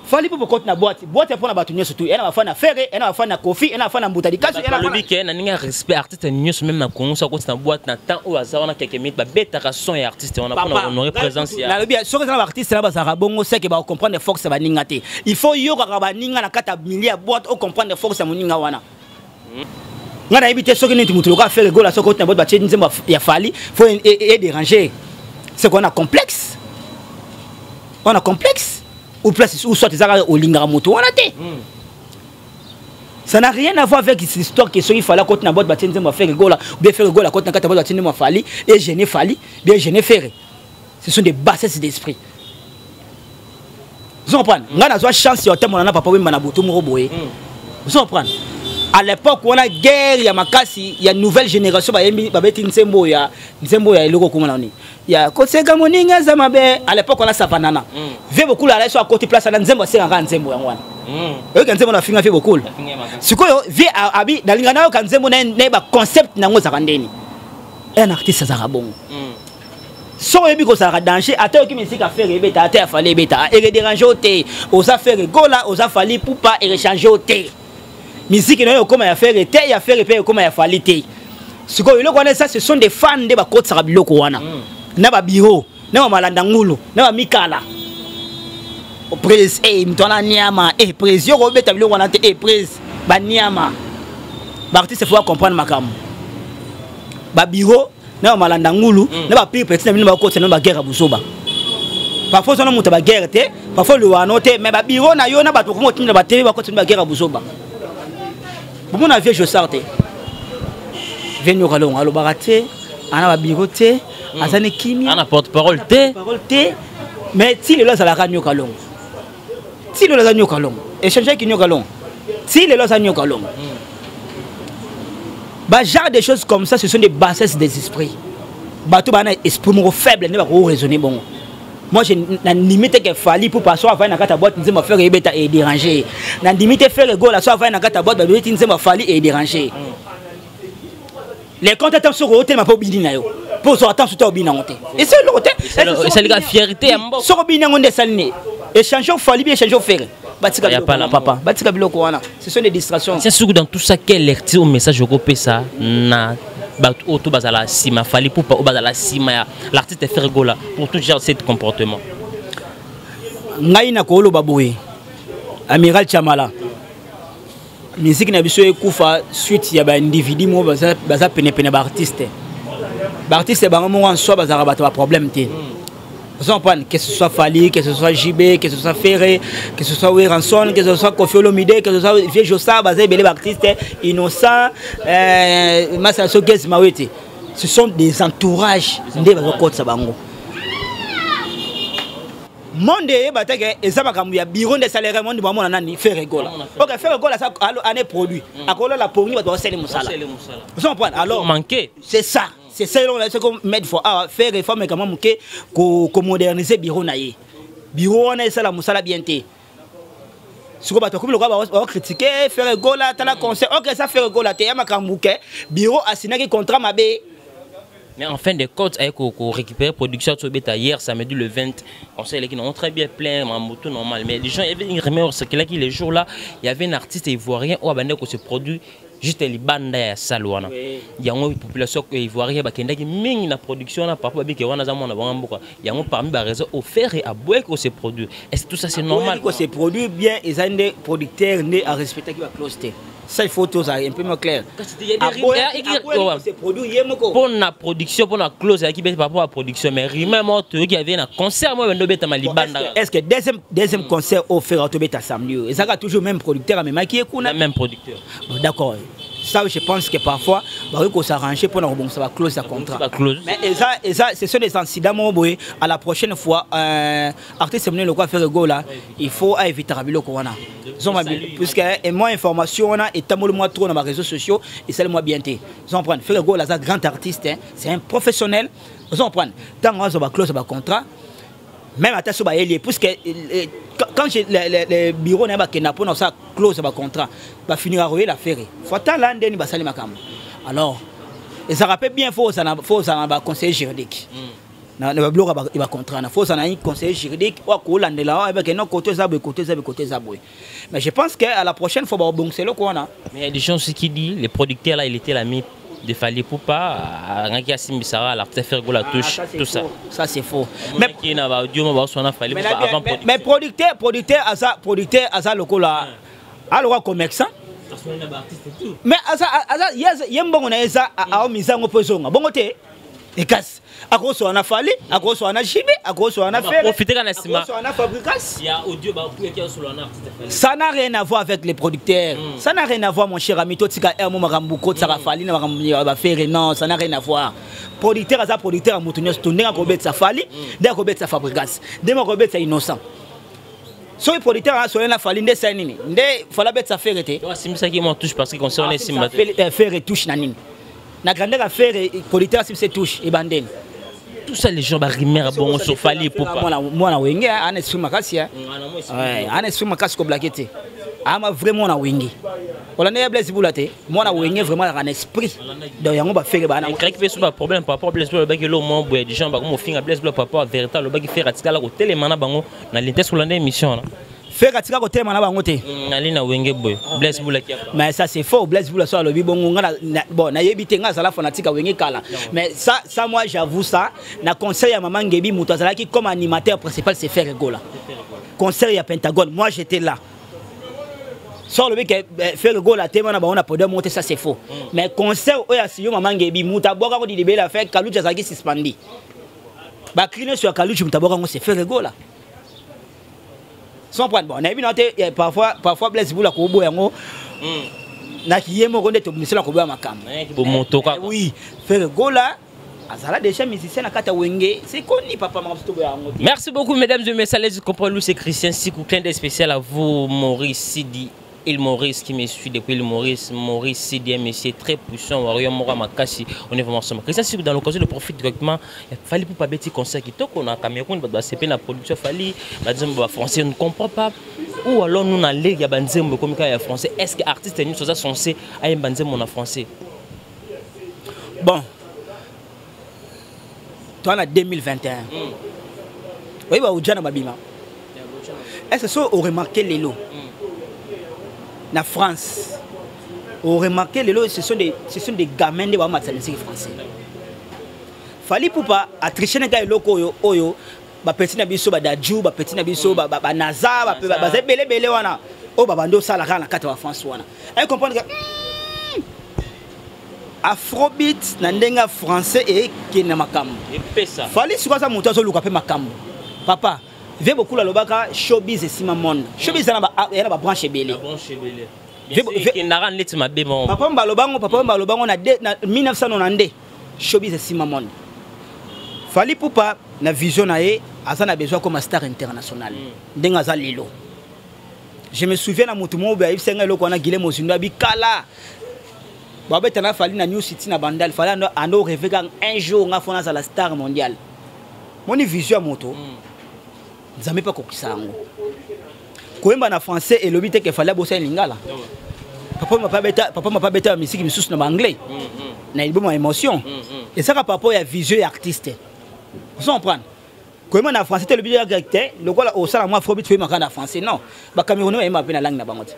Fally mpo bokoti na boîte, boîte ya mpona bato nyonso tu, ena bafani na Ferre, ena bafani na Koffi, ena bafani na Mbuta Likasu, ena balobi ke na ndenge ya respect, artiste nyonso même na Congo, so akoti na boîte na temps oyo aza wana, quelques minutes babetaka son ya artiste wana mpona honorer présence ya Nalobi, soki eza na baartiste na bazalaka bongo, seke bakocomprendre force ya baninga te. Il faut yokaka baninga na kati ya milieu ya boîte, ocomprendre force ya moninga wana. Nga nayebi te soki neti moto lokola Ferre Gola, soki oti na boîte, batie nzembo ya Fally, faut edéranger. C'est qu'on a complexe, on a complexe ou place ou soit ezaka olingaka moto wana te. Ça n'a rien à voir avec cette histoire que soki Fally akoti na boîte, batie nzembo ya Ferre Gola, ou bien Ferre Gola akoti na kati ya boîte, batie nzembo ya Fally, et gêner Fally, bien gêner Ferre. Ce sont des bassesses d'esprit. Ozo comprendre, ngai nazwa chance ya otambola na Papa Wemba na butu moko boye. Ozo comprendre, à l'époque wana guerre ya makasi ya nouvelle génération, bayembi, babeti nzembo ya eloko komona nini ya koseka moninga eza mabe. À l'époque wana Savanana, vie Bokulu ala so akoti place na nzembo, asengaka nzembo yango wana. Oyoka nzembo na finga vie Bokulu. Sikoyo vie abi nalinga nayoka nzembo na baconcept nango ezalaka ndeni. Un artiste azalaka bongo. Soki oyebi kozalaka danger, ata oyoki misika Ferre ebeta, ata ya Fally ebeta, eredérange o te. Oza Ferre Gola, oza Fally Ipupa, erechange o te. Misiki na yo ekóma ya Ferre te, ya Ferre mpe ekóma ya Fally te. Sikoyo eloko wana eza, ce sont des fans nde bakotisaka biloko wana na babiro na bamalanda ngulu na bamikala. Prise e moto wana niama e prise yo kobeta biloko wana te e prise baniama. Baartiste faut comprendre makambo babiro na bamalanda ngulu na bapire petit na bino bakotisa na baguerre ya buzoba. Parfois ozana moto ya baguerre te, parfois olowano te, mais babiro na yo na bato bakoma otinda batv, bakotisa bino baguerre ya buzoba. Bomona vieux Josar te, vieux Nyoka Longo alobaka te, ana babiro te, aza ne kimia. Ana porte parole te. Parole te, mais ti lelo azalaka Nyoka Longo. Ti lelo aza Nyoka Longo. Échangeaki Nyoka Longo. Ti lelo aza Nyoka Longo. Ba genre des choses comme ça, ce sont des bassesses des esprits. Bato bana esprit moko faible nde bako raisonner bongo. Moi, je nandimi te ke Fally Ipupa so avandi na kati ya boîte, nzembo Ferre ebeta e déranger. Nandimi te Ferre Gola so avandi na kati ya boîte, babeti nzembo Fally e déranger. Les comptes ata soko otelema mpo obini na yo, mpo ozwa ata nsuta obini yango te, eza eloko te. Esalika fierté ya mboka. Soko obini yango nde esali nini? Échange Fally bi échange Ferre, batika biloko wana papa, batika biloko wana, ce sont des distractions. C'est sûr, dans tout ça, quelle lecture au message okopesa na bato oyo to bazala nsima Fally Ipupa, oyo bazala nsima ya l'artiste Ferre Gola pour tout genre cet comportement? Ngai nakoloba boye, amiral Chamala, musique na biso ekufa suite ya baindividu moko baza, baza penepene. Baartiste, baartiste bango moko en soi bazalaka bato baproblème te. Ozo comprendre? Que ce soit Fally, que ce soit JB, que ce soit Ferré, que ce soit Werrason, que ce soit Koffi Olomide, que ce soit Vieux Jossa, baza ebele baartiste innocent, Masa Sokes Mawete. Ce sont des entourages nde bazokotisa bango. Monde eyeba te ke eza makambo ya bureau nde salaire. Monde bamona nani? Ferre Gola. Ok, Ferre Gola sa ane produit, akolola pongi, bato basali mosala. Ozo comprendre? Alors manqué. C'est ça, c'est ça. Eloko na ko mettre fois awa, faire réforme kama moke, ko moderniser bureau na ye. Bureau wana esala mosala bien te. Sikoyo bato bakomi lokola bacritiquer Ferre Gola. Tala concert, ok, eza Ferre Gola te ya makambo ke bureau asinaki contrat mabe. Mais en fin de compte, avec récupérer production hier samedi le 20, on sait qu'ils ont très bien plein, tout normal. Mais les gens, il y avait une rumeur, c'est que là, les jours là, il y avait un artiste ivoirien où a se produit juste libanda ya salle wana. Yango population ivoirienne bakendaki mingi na production na parfois babike wana za mwana bango mboka. Yango parmi ba raisons offert et aboye ko se produire. Est-ce que tout ça, c'est normal? Ko se produire bien, eza nde producteur nde a respecté ba clause te. Ça, il faut tous un peu moins clair. Se produire ye moko pour na production, pour na clause qui par rapport à production, mais rumeur moko toyoki, avait na concert mo bendo beta libanda. Est-ce que deuxième concert offert to beta samedi, ezaka toujours même producteur amemaki ye kuna? Même producteur. Bon, d'accord, ça, je pense que parfois bakoki s'arranger pour na ba clause ya contrat. Mais eza ce sont des incidents moko boye. À la prochaine fois, artiste monene lokola Ferre Gola, il faut aéviter biloko wana, puisque et moi, information wana etamboli mwa trop na baréseaux sociaux, esali mwa bien te. Ozo comprendre? Ferre Gola aza grand artiste, hein, c'est un professionnel. Ozo comprendre? Ntango azwa baclause ya bacontrat, même ata so bayeli ye, puisque quand le bureau na ye bakenda mpona kosala clause ya bacontrat, bafinira koyela Ferre, faut atala ndeni basali makambo. Alors ezalaka mpe bien, faut ozala na baconseiller juridique na babiloko ya bacontrat na, faut ozala na conseiller juridique oyo akolandela, oyebake no koto eza boye, koto eza boye, koto eza boye. Mais je pense que à la prochaine fois bakobongisa eloko wana. Mais il y a des gens aussi qui disent, les producteurs là, il était l'ami de Fally Ipupa, ngaki asimbisaka l'artiste Ferre Gola touche. Ah, ça, tout ça. Ça, c'est faux. Mais qui na ba audio ba sona Fally Ipupa avant. Mais producteur aza lokola aloka commerçant, mais aza ye mbongo na ye eza aomisa yango mpo ezonga bongo te. Ekasi akosola na Fally, akosola na JB, akosola na Ferre, profiter na nsima akosola na Fabregas. Ya audio bakuyaki asola na artiste Fally. Ça n'a rien à voir avec les producteurs. Ça n'a rien à voir, mon cher ami. Totika air mo makambo kotisaka Fally na makambo ya baFerre. Non, ça n'a rien à voir. Producteur aza producteur ya moto nyonso to. Ndenge akobetisa Fally, ndenge akobetisa Fabregas, ndenge akobetisa Innocent. Soki producteur asola na Fally, nde esali nini? Nde Fally abetisa Ferre te? Donc asimbisaki mwa touche parce que concert wana esimba te. Ferre touche na nini? Na grandeur ya Ferre, producteur asimbisa touche ebandeni? Tout ça, les gens barumeur bongo sur Fally Ipupa. Mwana Wenge ana esprit makasi, ana esprit makasi, koblake te. Ama vraiment mwana Wenge, olanda ya Blaise Bula te, mwana Wenge vraiment azalaka na esprit. Donc yango baFerre bana. Créaki mpe so baproblème par rapport Blaise Bula alobaki elo mwa boye, des gens bakomofinga Blaise Bula par rapport à vérité alobaki Ferre atikala kotelema na bango na linte. Kolanda émission wana. Ferre atika kotelema na bango te. Ali na Wenge boye, Blaise Bula kiapa. Mais ça, c'est faux. Blaise Bula so alobi bongo, nga bon, nayebi te, nga azala fanatique ya Wenge kala. Mais ça, moi, j'avoue ça, na conseil ya mama Ngebi, moto azalaki comme animateur principal, c'est Ferre Gola. Concert ya Pentagone, moi, j'étais là. So alobi ke Ferre Gola tema na bango na podium moko te, ça, c'est faux. Mais concert oyo asiyo mama Ngebi, moto abwakako didibela fe Kaluti azalaki suspendi, bacri nyonso ya Kaluti, moto abwaka yango, c'est Ferre Gola. Sans prendre, bon, nayebi na te, parfois Blaise Bula koboya yango naki ye moko nde tobimisela koboya makambo. Bomoto kaka. Oui, Ferre Gola. Azala déjà musicien na kati ya Wenge, c'est connu, papa, makambo toboya yango te. Merci beaucoup, mesdames et messieurs. Allez, comprendre, c'est Christian Sikou. Clin d'œil spécial à vous, Maurice Sidi. Il Maurice qui me suit depuis le Maurice. Maurice Sidi, un monsieur très puissant, Warrior Mora Makasi. On est vraiment ensemble. Christian Sikou, dans l'occasion de profite directement. Il fallait pour pas bêter concert qui toque. On a Cameroun, bah, c'est la production, fallait, bah, disons, bah, français, on ne comprend pas. Ou alors nous, on a l'air, il y a Banzembo, comme il y a français. Est-ce que artiste nous sommes censés à Banzembo en français? Bon. Toi, en 2021. Oui, bah, Oudjana Babima. Est-ce que ça, on remarqué les lots? La France, on remarqué les lots, ce sont des gamins de la musique français. Fally Ipupa a triché na eloko oyo oyo bapeti na biso, badadju bapeti na biso, banaza baza ebele ebele wana oyo babandi osala kaka na kati ya bafrance wana. Aye comprendre que afrobeat na ndenge ya français ekende na makambo. Epesa. Fally sikoyo aza moto azoluka mpe makambo. Papa vie bokulu alobaka showbiz esima monde, showbiz eza na babranche ebele. La branche ebele. Ekendaka neti mabe mo. Papa balobango, papa balobango na 1992, showbiz esima monde. Fally Ipupa na vision na ye, aza na besoin comme star international ndenge aza lelo. Je me souviens na motu moko boye ayebisa ngai eloko wana, Gile Mozindo, abikala babeta na Fally na New City na Bandal. Fally ando rêve kaka un jour nga fona azala star mondial. Moni vision ya moto, Nzambe mpe akokisa yango. Koyemba na français elobi te ke Fally abosani lingala. Papa mapa abeta ya misiki misusu na baanglais na album ya Émotion. Ezaka par rapport ya vision ya artiste, ozo comprendre? Koyemba na français te elobi te lokola osala mwa afrobeat toyembaka na français. Non, bacamerounais bayemba mpe na langue na bango te.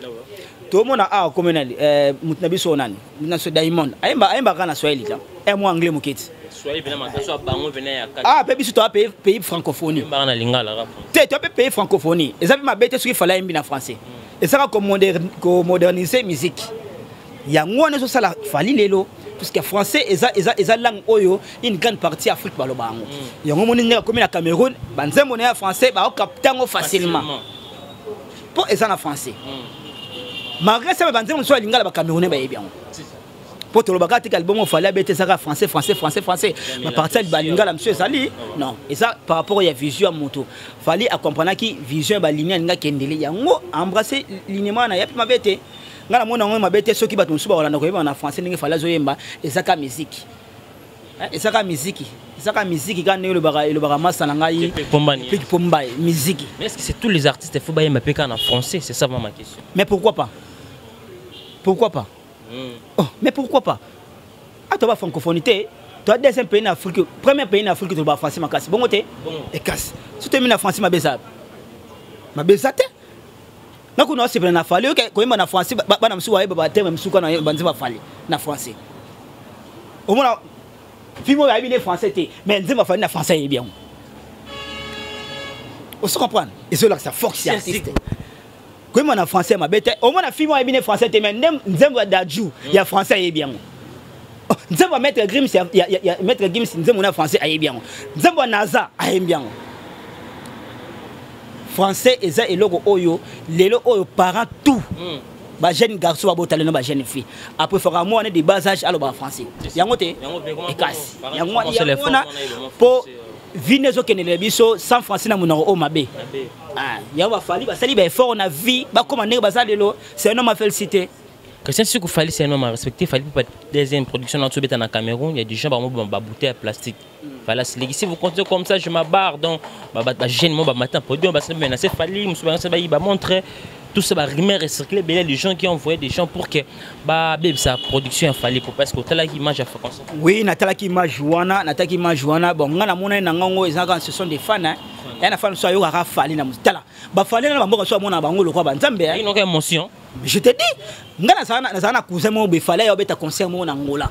Tomona awa komi nani, mutu na biso nani, mutu na biso Diamond ayembaka na swahili ta e mwa anglais moke ti. Swahili pena makasi, ya bango pena ya kati. Ah, mpe biso toa pays francophonie. Yembaka na lingala kaka. Te, toa mpe pays francophonie, eza mpe mabe te soki Fally ayembi na français. Ezaka komoderniser musique, yango wana ezosala Fally lelo, puisque français eza langue oyo une grande partie Afrique baloba yango. Yango moni ndenge akomi na Cameroun, banzembo na ye ya français baokapte yango facilement mpo eza na français. Malgré ça, banzembo mosusu ya lingala, bacamerounais bayebi yango, mpo tolobaka tika album Fally abeti ezaka français, français, français, français, baparti ya balingala mosusu ezali. Non, eza par rapport ya vision ya moto. Fally akomprenaki vision ya baligne alingi akendele yango, embrasse lignema na ya mpe mabe te. Ngai namona yango mabe te soki bato mosusu bakolanda koyemba na français ndenge Fally azoyemba. Ezaka musique. Eh, ezaka musique, ezaka musique kaka ndenge elobaka masa na ngai. Pombani. Piki Pomba, musique. Mais est-ce que c'est tous les artistes, il faut bayemba mpe kaka na français? C'est ça vraiment ma question. Mais pourquoi pas? Pourquoi pas? Oh, mais pourquoi pas? Ah, toba francophonie te, toa deuxième pays na Afrique, premier pays na Afrique toloba français makasi bongo te. Ekasi so toyembi na français, mabe eza mabe eza te. Nakuna osepela na Fally oke koyemba na français, bana mosusu bayeba baterme mosusu kana banzembo bafali na français. Omona film oyo ayebi ne français te, mais nzembo afali na français ayebi yango. Oso comprendre, ezolakisa force ya artiste. Koyemba na français mabe te. Omona film oyo ayebi ne français te, mais nde nzembo ya Dadju ya français ayebi yango. Oh, nzembo ya Maître Gims, ya Maître Gims, nzembo na français ayebi yango, nzembo ya Naza ayembi yango. Français eza eloko oyo lelo oyo parent tout bajeune garçon babota lelo, bajeune fille, après faka mwana de bas âge alobaka français yango te. Ekasi yango wana mpo vie ezokendela biso sans français na monoko oyo mabe. Yango bafali basali baeffort na vie, bakóma ndenge baza lelo. C'est un homme à féliciter. Christian Sikou, Fally, c'est un homme à respecter. Fally, pour deuxième production dans le Cameroun, il y a des gens qui ont bouteille à plastique. Voilà, si vous continuez comme ça, je m'abarre. Donc, bah, jeune, moi, bah, matin, produit, on va se menacer. Fally, il va montrer tout ça, bah, rumeur et circuler, il y a des gens qui ont envoyé des gens pour que, bah, sa production Fally, pour parce que t'as image à faire comme ça. Oui, natalaki image wana, natalaki image wana. Bon, nga na mona na ngango, ezaka, ce sont des fans, hein. Ya na fan so ayokaka Fally na tala. Ba Fally na bamboka so amona bango lokwa ba Nzambe, hein. Une émotion. Je te dis, nga nazala na cousin moko boye, Fally ayobeta concert moko na Ngola.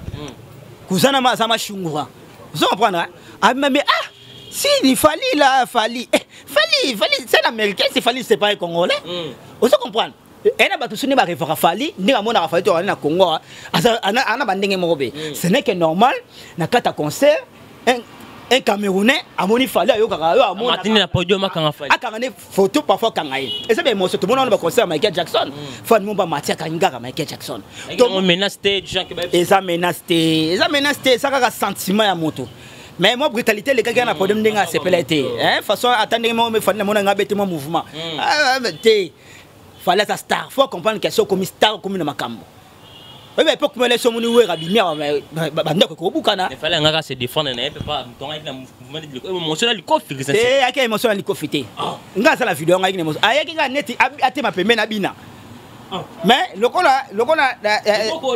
Cousin na ma aza mashungura. Ozo comprendre, hein? Ah, mais ah, si, il Fally là, Fally. Eh, Fally, Fally, c'est un Américain, c'est Fally, c'est pas un Congolais. Ozo comprendre? Ena bato so nde barefaka Fally ndenge amonaka Fally to azali na Congo, ana bandenge moko be. Ce n'est que normal na kati ya concert, un Camerounais amoni Fally, ayokaka yo. Amonatini na podium, akanga Fally. Akanga ne photo, parfois akanga ye. Eza baémotion. Tomona wana baconcert ya Michael Jackson, fan mo bamati akangi kaka Michael Jackson. Menace te? Eza menace te, eza menace te, eza kaka sentiment ya moto. Mais moi, brutalité elekaki na podium, ndenge asepela te, façon ata ndenge moko Fally namona nga bete mwa mouvement. Ah, te, Fally aza star. Faut comprendre que so okomi star, okomi na makambo. Oyebi, époque mele so omoni Wera bimi awa, bandako ekobukana. Mais Fally angaka se défendre na ye mpe pa tongaki na mouvement de émotion na likofi. Te, ayaki émotion na likofi te. Nga asala video ngo, ayaki na émotion, ayaki nga neti atema pembeni abina, mais lokola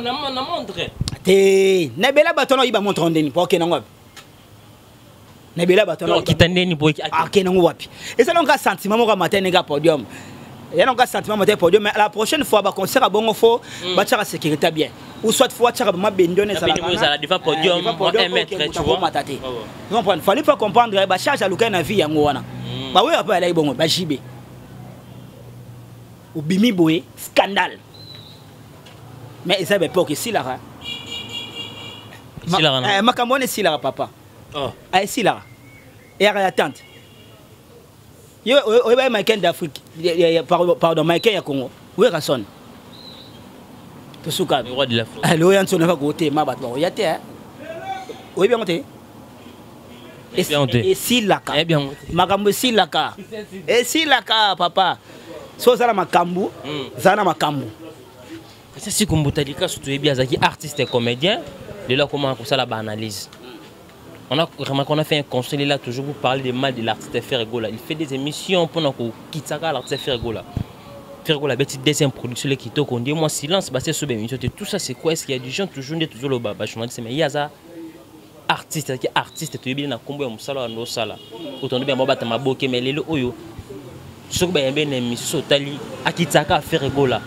na montre. Te, na ebele bato wana oyiba montre ndeni po okende yango wapi? Na ebele bato wana okita ndeni po akende yango wapi? Eza nonga sentiment moko ya matin ndenge ya podium, ya nonga sentiment matin podium. Mais la prochaine fois, baconcert ya bongo, faut batiaka sécurité bien, ou soit faut batiaka mabende wana. Ezala devant podium, 1 mètre, tu vois. Mata te, comprendre. Fallait pas comprendre bacharge alukai na vie yango wana. Baweya mpe alai bongo bajibe obimi boye, scandale. Mais eza baépoque esilaka. Makambo wana esilaka, papa. Esilaka, eyaka ya tante yo. Oyeba Michael d'Afrique, pardon, Michael ya Congo, Werrason, tosuka loya nsono kaka kotema bato bakoya te. Oyebi yango te, esilaka. Makambo esilaka, esilaka, papa. So oza na makambo, zala na makambo. Kasi siku Mbuta Likasu, toyebi azalaki artiste comédien, lelo akoma kosala baanalyse. On a remarqué qu'on a fait un conseil là toujours pour parler de mal de l'artiste Ferre Gola. Il fait des émissions pour nous kitaka l'artiste Ferre Gola. Ferre Gola beti deuxième production le kitoko, on dit moi silence bah c'est sur émission. Tout ça, c'est quoi? Est-ce qu'il y a des gens toujours nde toujours le baba journaliste? Mais il y a ça artiste qui artiste, toyebi na kombo ya musala ndo sala. Otondo bien bata maboke, mais lelo oyo soki bayambe na émission otali akitaka Ferre Gola.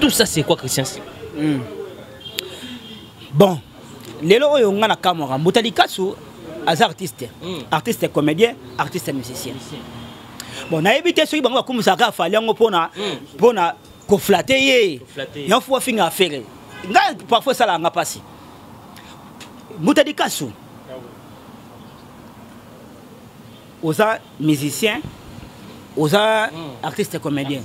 Tout ça, c'est quoi, Christian? Bon, lelo oyo nga na kamwaka Mbuta Likasu aza artiste, artiste comédien, artiste musicien. Bon, nayebi te soki bango bakumisaka Fally yango mpona koflatter ye, yango faut afinga Ferre. Ngai parfois esalaka nga mpasi. Mbuta Likasu, oza musicien, oza artiste comédien,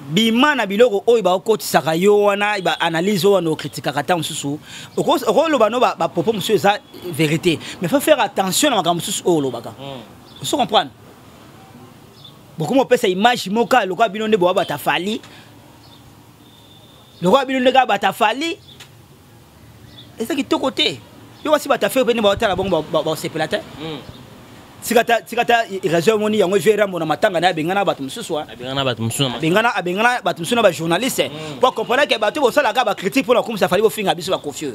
bima na biloko oyo bakokotisaka yo wana, baanalyse oyo wana okritikaka. Ntango mosusu okoloba no bapropos mosusu eza vérité, mais faut faire attention na makambo mosusu oyo olobaka. Oso comprendre, bokoma opesa image moka lokola bino nde bowa bato Fally, lokola bino nde kaka bato Fally. Eza kitoko te. Yo basi bato Ferre mpe nde baotala bongo, baosepela te. Tika ta réseau omoni yango evie Rambo na matanga na ye, abengana bato mosusu. Abengana bato mosusu. Abengana bato mosusu na bajournaliste po comprendre ke bato bosalaka bacritique mpona kokumisa Fally, bofinga biso baKoffi.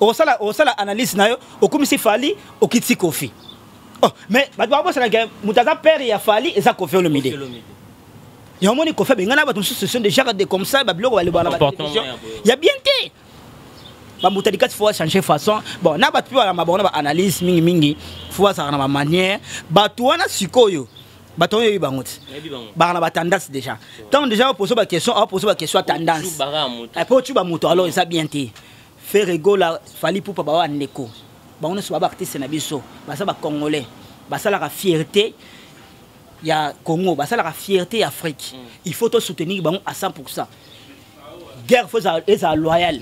Oyo osala analyse na yo, okumisi Fally, okitisi Koffi. Oh, mais bato babosalaka moto aza père ya Fally eza Koffi Olomide. Yango moni Koffi abengana bato mosusu. Ce sont déjà de comme ça, babiloko balobaka na batélévision ya bien te. Bambuta Likasi, faut changer façon. Bon, na bato mpe balamba bango na baanalyse mingimingi, faut bazalaka na bamanière. Bato wana sikoyo, bato oyo oyebi bango te, baka na batendance déjà. Ntango déjà opose baquestion, aopose baquestion ya tendance po otuba moto, alors eza bien te. Ferre Gola, Fally Ipupa, bawa ndeko, bango nyonso baba artiste na biso, baza bacongolais, basalaka fierté ya Congo, basalaka fierté ya Afrique. Il faut tosoutenir bango à 100. Guerre faut ezala loyal.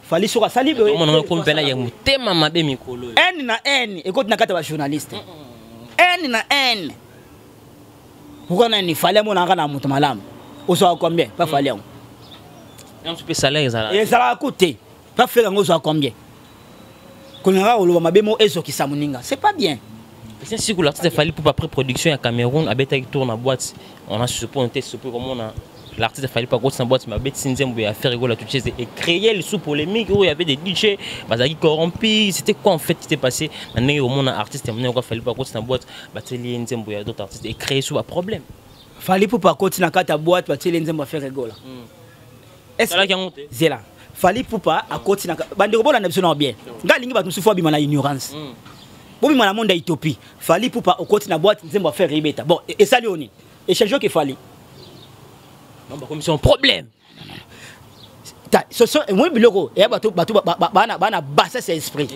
Fally soki asali mpena ya motema mabe mikolo. Haine na haine ekoti na kati ya bajournaliste, haine na haine. Pourquoi nani Fally amonaka na moto malamu? Ozwaka combien pa Fally yango? Mpe salaire ezalaka? Ezalaka ku te. Pa Ferre yango ozwaka combien? Kolingaka koloba mabe mo ezokisa moninga, c'est pas bien. C'est sûr que l'artiste Fally pour après production à Cameroun, abetaki tour na boîte, on a supposé, on était supposé comme on a l'artiste Fally pas na boîte, mais abeti nzembo ya Ferre Gola tout et créer le sous polémique où il y avait des DJ bazaki corrompus. C'était quoi en fait qui s'est passé na ndenge au monde artiste monene quoi Fally pas na boîte, bateli nzembo ya d'autres artistes et créer sous problème? Fally Ipupa akoti na kati ya boîte, batieli nzembo ya Ferre Gola. Zela, Fally Ipupa akoti na bandeko, bolanda biso na bien. Ngai alingi bato mosusu abima na ignorance, bobima na monde ya utopie. Fally Ipupa okoti na boîte, nzembo ya Ferre ebeta. Bon, esali oyo nini? Échange oke Fally. Non, bakomisi un problème. Moi biloko eya bato bana bassesse ya esprit.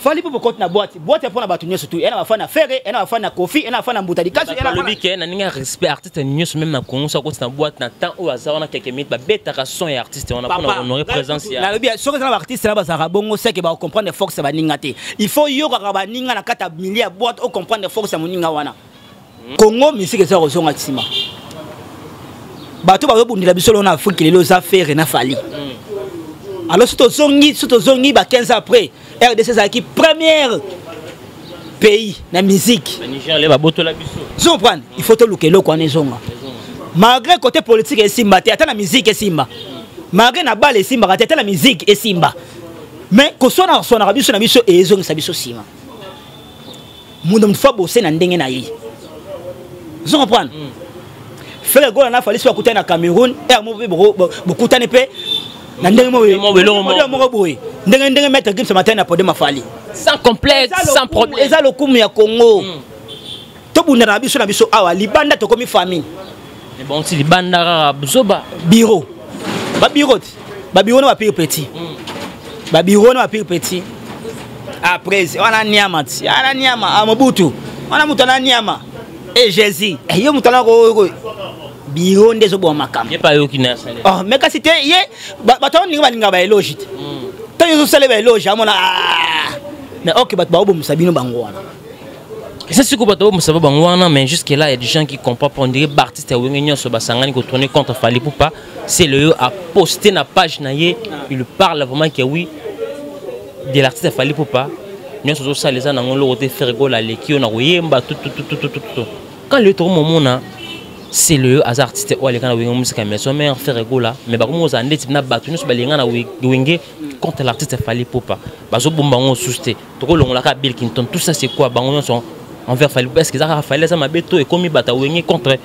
Fally mpo bokoti na boîte, boîte ya mpona bato nyonso tu. Ena bafani na Ferre, ena bafani na Koffi, ena bafani na Mbuta Likasu. Balobi ke na ndenge ya respect, artiste nyonso, même na Congo, so akoti na boîte na temps oyo aza wana, quelques minutes babetaka son ya artiste wana mpona honorer présence ya Nalobi, soki eza na baartiste na bazalaka bongo, seke bakocomprendre force ya baninga te. Il faut yokaka baninga na kati ya milieu ya boîte, ocomprendre force ya moninga wana. Congo, musique eza kozonga nsima. Bato bazobundela biso lelo na Afrique lelo eza Ferre na Fally. Alors so tozongi ba 15 ans après, RDC ezalaki première pays na musique. Niger le babotola biso. Zo comprendre, il faut toluka eloko wana ezonga. Malgré côté politique esimba te, ata na musique esimba. Malgré na bale esimbaka te, ata na musique esimba. Mais koswana koswanaka biso na biso ezongisa biso nsima. Mundu motu fa bose na ndenge na ye. Ozo comprendre? Ferre Gola na Fally, so bakutani na Cameroun, ere moko mpe bokutani mpe na ndenge moko boye, ndenge Maître Gims matani na podium afali. Sans complexe, sans problème. Eza lokumu ya Congo. Tobundana na biso awa, libanda tokomi famille. Mais bon, si libanda kaka buzoba. Bureau, babiro ti babiro na bapire petit, babiro na bapire petit. Après wana niama ti wana niama a Mobutu wana, moto ana niama e Jésus. Yo moto ana biro nde ezoboma makambo. Ye pa yoki na sale. Oh, mais kasi te, ye bato wana ndenge balingaka baéloge te. Ntango ezosala baéloge, amona. Mais ok, bato baobomisa bino bango wana. Ça, c'est quoi, bato mosaba bango wana? Mais jusque là, il y a des gens qui comprennent pas. On dirait baartiste ya Wenge nyonso basangani kotourner contre Fally Ipupa. C'est le a posté na page na ye, il parle vraiment que oui, de l'artiste Fally Ipupa nyonso ozosala eza nango loko te. Ferre Gola aleki yo na koyemba, tout tout tout tout tout tout. Quand le tokomomona, c'est le aza artiste oyo aleka na Wenge Musica Maison Mère, Ferre Gola, mais bakomi kozala ndeti na bato nyonso balinga na Wenge contre l'artiste Fally Ipupa. Bazobomba bango mosusu te, tokolongolaka Bill Clinton. Tout ça, c'est quoi? Bango nyonso envers Fally Ipupa. Est ce que eza kaka Fally aza mabe to ekomi bato ya Wenge contre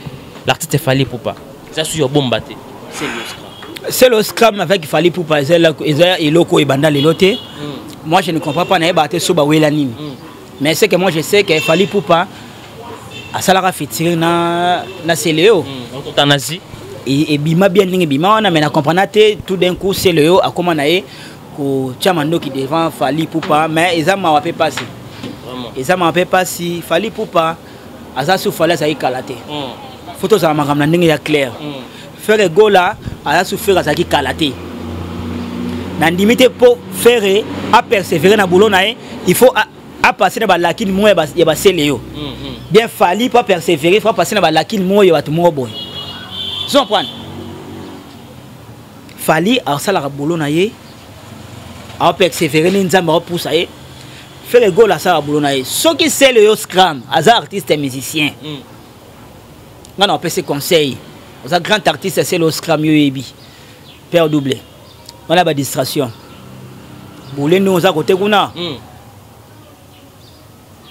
l'artiste Fally Ipupa? Eza susu ya bomba te, c'est le C'est le scram avec Fally Ipupa, eza eloko ebanda lelo te. Moi, je ne comprends pas, nayeba te so bawela nini. Mais c'est que moi, je sais que Fally Ipupa asalaka featuring na Celeo. Otanazi. Ebima bien ndenge ebima wana, mais na comprendre te, tout d'un coup Celeo akóma na ye kotia mandoki devant Fally Ipupa. Mais eza mawa mpe pasi, eza mawa mpe pasi. Fally Ipupa aza su Fally azalaki kala te. Faut tozala makambo na ndenge ya clair. Ferre Gola aza su Ferre azalaki kala te. Nandimi te, mpo Ferre apersévérer na boulot na ye, il faut apasser na balakine moko ya basele yo bien. Fally, mpo apersévérer, faut apasser na balakine moko ya bato moko boye. Zo comprendre, Fally asalaka boulot na ye, aopersévérer nde Nzambe aopusa ye. Ferre Gola asalaka boulot na ye. Soki sele yo scram aza artiste musicien, nga na opesi conseil, oza grand artiste, sele yo scram, yo oyebi père double wana, badistraction bole ndenge oza kote kuna.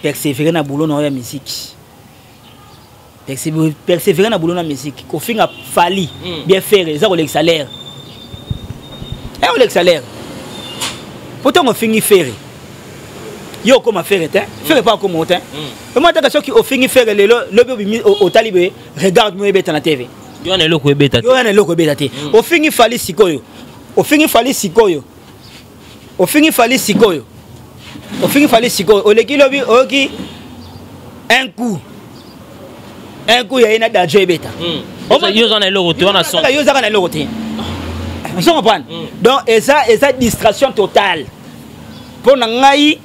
Persévérer na boulot na oyo ya musique, persévérer na boulot na musique. Kofinga Fally bien Ferre eza kolekisa l'air, e kolekisa l'air, po ntango ofingi Ferre, yo okóma Ferre te, Ferre mpo akóma o te. Emo ataka soki ofingi Ferre lelo, lobi obimi, otali boye, regarde mo ebeta na TV. Yo wana eloko ebeta te. Yo wana eloko ebeta te. Ofingi Fally sikoyo, ofingi Fally sikoyo, ofingi Fally sikoyo, ofingi Fally sikoyo, oleki lobi, oyoki un coup, un coup ya ye na Dajo ebeta. Yo oza na eloko te wana son. Yo ozaka na eloko te. Ozo comprendre? Donc eza distraction totale. Mpo na ngai,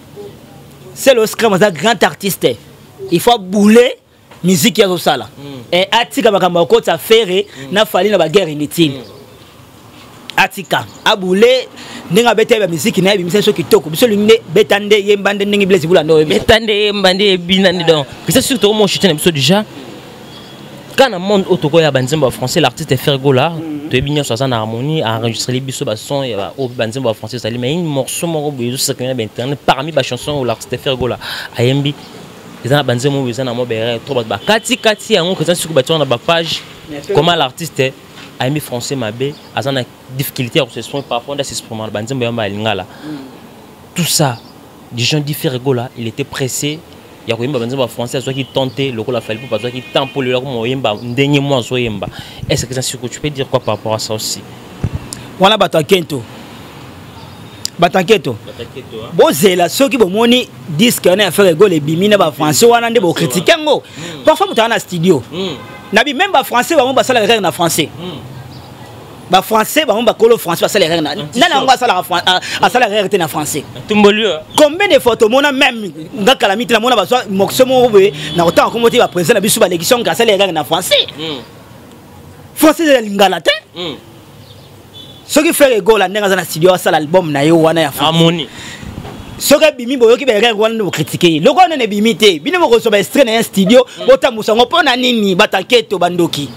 Celeo Scram aza grand artiste, il faut abouler musique ya azosala. Atika makambo ya kokotisa Ferre na Fally na baguerre inutile. Atika abule ndenge abeta ye bamiziki na ye, ebimisa biso kitoko. Biso olingi nde beta nde yemba nde ndenge Blaise Bula nde oyebisa. Beta nde yemba nde ebina nde. Donc eza surtout tokomo chute na biso déjà ka na monde oyo tokoya banzembo ya français. L'artiste Ferre Gola, toyebi nyonso aza na harmonie, aenregistreli biso bason ya oyo banzembo ya français ezali. Mais une morceau moko boye ezosakana na bainternet, parmi bachanson oyo l'artiste Ferre Gola ayembi, eza na banzembo oyo eza na mwa baerreur trop. Bato bakatikati yango eza sikoyo batia na bapage comment l'artiste ayembi français mabe, aza na difficulté ya kosexprimer parfois, nde asexprime na banzembo yamba ya lingala. Tout ça, des gens dit Ferre Gola, il était pressé ya koyemba banzembo ya français, azwaki temps te lokola Fally Ipupa azwaki temps mpo lelo akoma oyemba ndenge mwa azoyemba. Est ce que ça sikoyo, tu peux dire quoi par rapport à ça aussi? Wana bato ya kento. Batanketo, bozela soki bomoni disque wana ya Ferre Gola ebimi na bafrançais wana nde bocritiquer yango. Parfois moto aza na studio nabi, même bafrançais bango basalaka erreur na français. Bafrançais bango, bakolo français, basala erreur na nani? Yango asalaka, asalaka erreur te na français. Tumboli. Combien de fois tomona, même nga kala miti namona bazwa morceau moko boye na kotanga kombo te, baprésident na biso balekisi yango, asala erreur na français. Français eza lingala te. Soki Ferre Gola ndenge aza na studio, asala album na ye wana ya amoni. Soki ebimi, boyoki baerreur wana nde bocritiquer ye. Loko wana ebimi te, bino bokozwa baextrait na ye studio, botambusa yango mpo na nini? Batanketo, bandoki,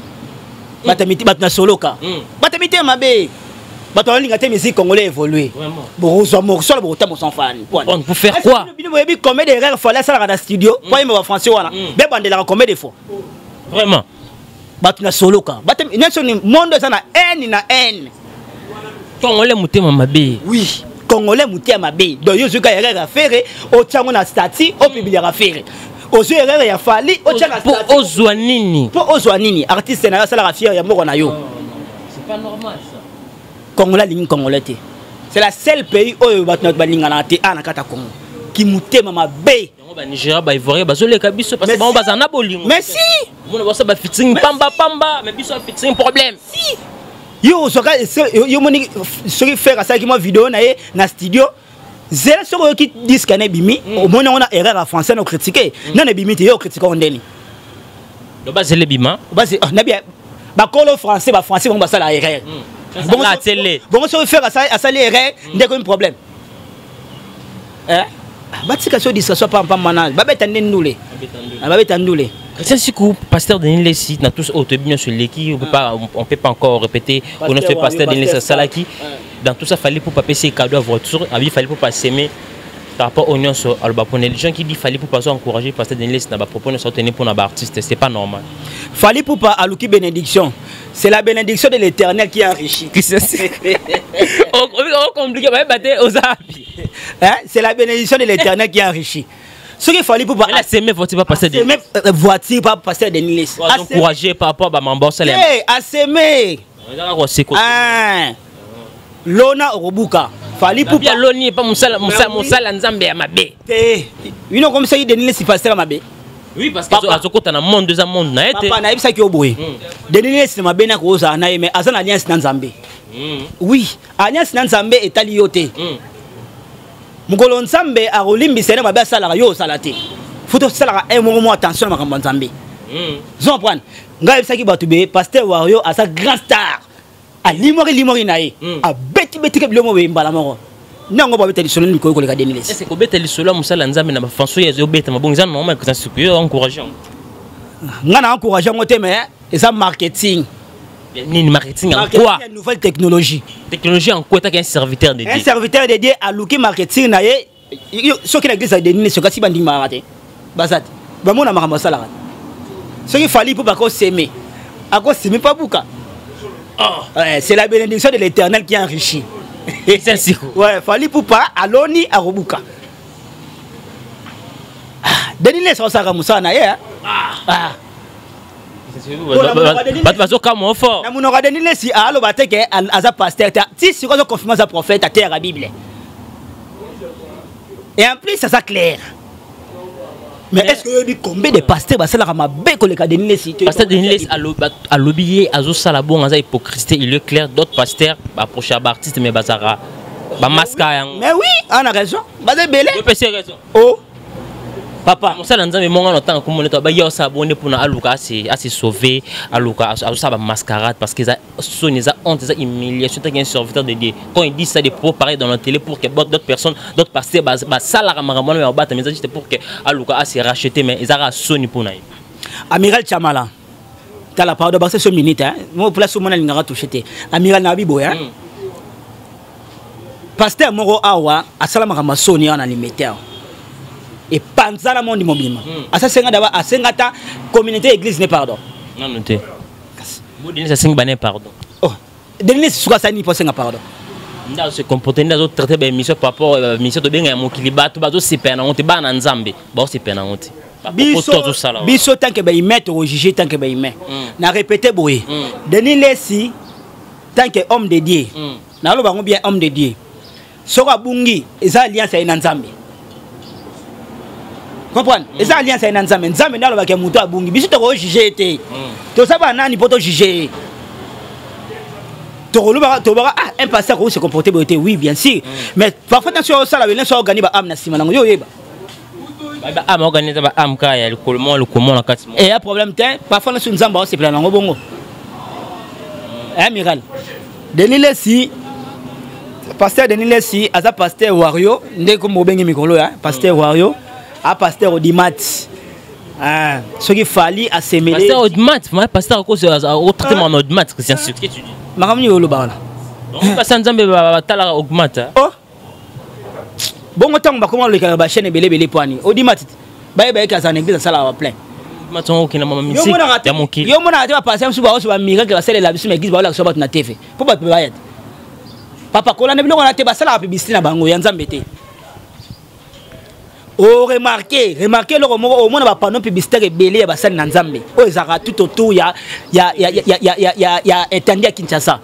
bato na soloka, bato mitema mabe, bato balinga te musique congolais évolue. Bokozwa morceau wana, bokotambusa mfani. Pour faire quoi? Bino boyebi combien d'erreur Fally asalaka na studio po ayemba bafrançais wana? Bebandelaka combien de fois? Vraiment. Bato na soloka, bato nyonso, monde eza na haine, na haine. Congolais motema mabe. Oui, congolais motema mabe. Donc yo ozwika erreur ya Ferre, otia yango na statut, opubliaka Ferre. Ozwi erreur ya Fally, otia na statut. Ozwa nini? Mpo ozwa nini? Artiste na yo asalaka fier ya mboka na yo. C'est pas normal, ça. Congolais alingi congolais te. C'est la seule pays oyo bato na balinganaka te a na kati ya Congo, kimutema mabe. Yango banigéria, baivoirien bazoleka biso parce que bango bazala na bolingo. Mais si. Mona basa bafeaturing pamba pamba, mais biso bafeaturing problème. Si yo ozwaka, yo moni soki Ferre asalaki mwa video na ye na studio, zela soki oyoki disque na ebimi, omoni yango na erreur ya français na ocritiquer. Nano ebimi te, yo ocritiquer ngo ndeni? Do bazela ebima. Nabi bakolo français, bafrançais bango basala erreur. Bongo soki Ferre asali erreur nde komi problème? Batika so distraction pampamba na babeta nde ndule, babeta ndule. Christian Sikou, pasteur Denis Lessi, na tous autres bien sur l'équipe, on peut pas encore répéter. On a fait pasteur Denis Lessi Salaki. Dans tout ça, fallait pour pas passer cadeau à voiture, il fallait pour pas semer par rapport au nyonso. Alors pour les gens qui disent fallait pour pas encourager pasteur Denis Lessi na ba propos ne tenir pour na artiste, c'est pas normal. Fally Ipupa aluki bénédiction. C'est la bénédiction de l'Éternel qui enrichit. On compliqué, bah aux Hein? C'est la bénédiction de l'Éternel qui enrichit. Ce qu'il fallait pour pas. Elle a semé voiture pas passer de. Voiture pas passer de Nilis. Encourager par rapport à maman Hey, a semé. Ah. Lona okobuka. Fally Ipupa. Loni pas musala musala musala nzambe ya mabe. Te. Bino comme ça Denis Lessi pasteur mabe. Oui, parce que azokota na monde eza monde na ye te. Papa, nayebisaki yo boye. Denis Lessi mabe na kozala na ye, mais aza na alliance na Nzambe. Oui, alliance na Nzambe etali yo te. Mokolo Nzambe akolimbisa ye mabe asalaka, yo osala te. Faut tosalaka un moko mo attention na makambo ya Nzambe. Zo comprendre? Ngai ayebisaki bato be pasteur wario aza grand star. Alimwaki limwaki na ye. Abeti-betiki biloko boye mbala moko. Nango babeta lisolo mikolo koleka Denis Lessi. Est-ce kobeta lisolo ya mosala ya Nzambe na bafanso oyo ezobeta mabongo eza normal? Eza supérieur, encourage yango? Nga na encourage yango te, mais eza marketing. Nini marketing en quoi? Nouvelle technologie. Technologie en quoi? Taki un serviteur de Dieu. Un serviteur de Dieu aluki marketing na ye. Soki na église ya Denis Lessi, kasi bandimaka te, baza te, bamona makambo asalaka te. Soki Fally mpo bakoseme, akoseme mpo abuka. Ouais, c'est la bénédiction de l'Éternel qui enrichit. Ouais, Fally Ipupa aloni akobuka. Ah, Denis Lessi asalaka mosala na ye. Ah. Bato bazokamwa fort. Na monoko ya Denis Lessi, aloba te ke aza pasteur te. Ti sikoyo azoconfirme aza prophète, ateyaka Bible. Et en plus aza clair. Mais est-ce que oyebi combien de pasteurs basalaka mabe koleka Denis Lessi? Pasteur Denis Lessi alobi ye azosala bongo, aza hypocrite, il est clair. D'autres pasteurs baapproche ya baartiste, mais bazalaka bamaska yango. Mais oui, ana raison, baza ebele. Opesi raison. Oh papa. Mosala Nzambe monga na ntango komona to baya osala bonde mpona aluka ase sauver, aluka azosala bamascarade, parce que eza soni, eza honte, eza humiliation tant qu'un serviteur de Dieu. Quand il dit ça, des propos pareils dans la télé, pour que d'autres personnes, d'autres pasteurs basalaka makambo wana ya babata, mais eza juste pour que aluka ase racheter, mais ezaka soni mpona ye. Amiral Chamala, tala, pardon, bakse so minute, hein. Mo place omona alingaka touche te. Amiral na biboye, hein. Pasteur moko awa asala makambo ya soni awa na Limete awa, epanza na mondi mobima. Asasenga daba, asenga ta communauté église ne pardon. Nanu te. Bo Denis asengi bane pardon? Oh, Denis suka asali nini mpo asenga pardon? Nde azose comporte, nde azotraite baémission par rapport baémission tobenga ya mokili, bato bazosepela nango te, bana na Nzambe baosepela nango te. Biso tant que bahumain tokojuge, tant que bahumain. Na répété boye, Denis Lesi, tant que homme de Dieu, naloba yango bien, homme de Dieu. Soko abungi, eza alliance ya ye na Nzambe. Comprendre? Eza alliance ya ye na Nzambe. Nzambe nde alobaki ya moto abungi. Biso tokojuge ye te. Toza banani mpo tojuge ye? Tokolobaka, tolobaka, ah, un pasteur akoki se comporter boye te. Oui, bien sûr. Mais parfois ntango soki osala wele, soki ogani ba âme na nsima nango, yo oyeba. Ba âme organise ba âme kaka ya likolo moko, lokolo moko na kati moko. Eya problème te. Parfois nyonso Nzambe aosepela nango bongo. Amiral Denis Lessi, pasteur Denis Lessi aza pasteur Wario, nde kombo obengi mikolo ya pasteur Wario, a pasteur Odimat. Ah, soki Fally asemele Pasteur Odimat, ma pasteur akosi otraité mon Odimat, Christian, ce que tu dis. Makambo nini oloba wana? Donc pasteur Nzambe batalaka augmente. Oh, bongo ntango bakoma koleka ba chaîne ebele ebele, po ani Odimat bayeba yeke aza na église, asalaka ba plein. Matongo okenda mama musique ya mokili. Yo monaka te bapasteur mosusu baoso bamiracle basalela biso na église, baolakisa bato na TV mpo bato baya te. Papa, kolanda biloko wana te. Basalaka publicité na bango ya Nzambe te. Oremarke, remarke eloko moko: omona bapanneau publicitaire ebele ya basali na Nzambe oyo ezalaka tout autour ya etandi ya Kinshasa,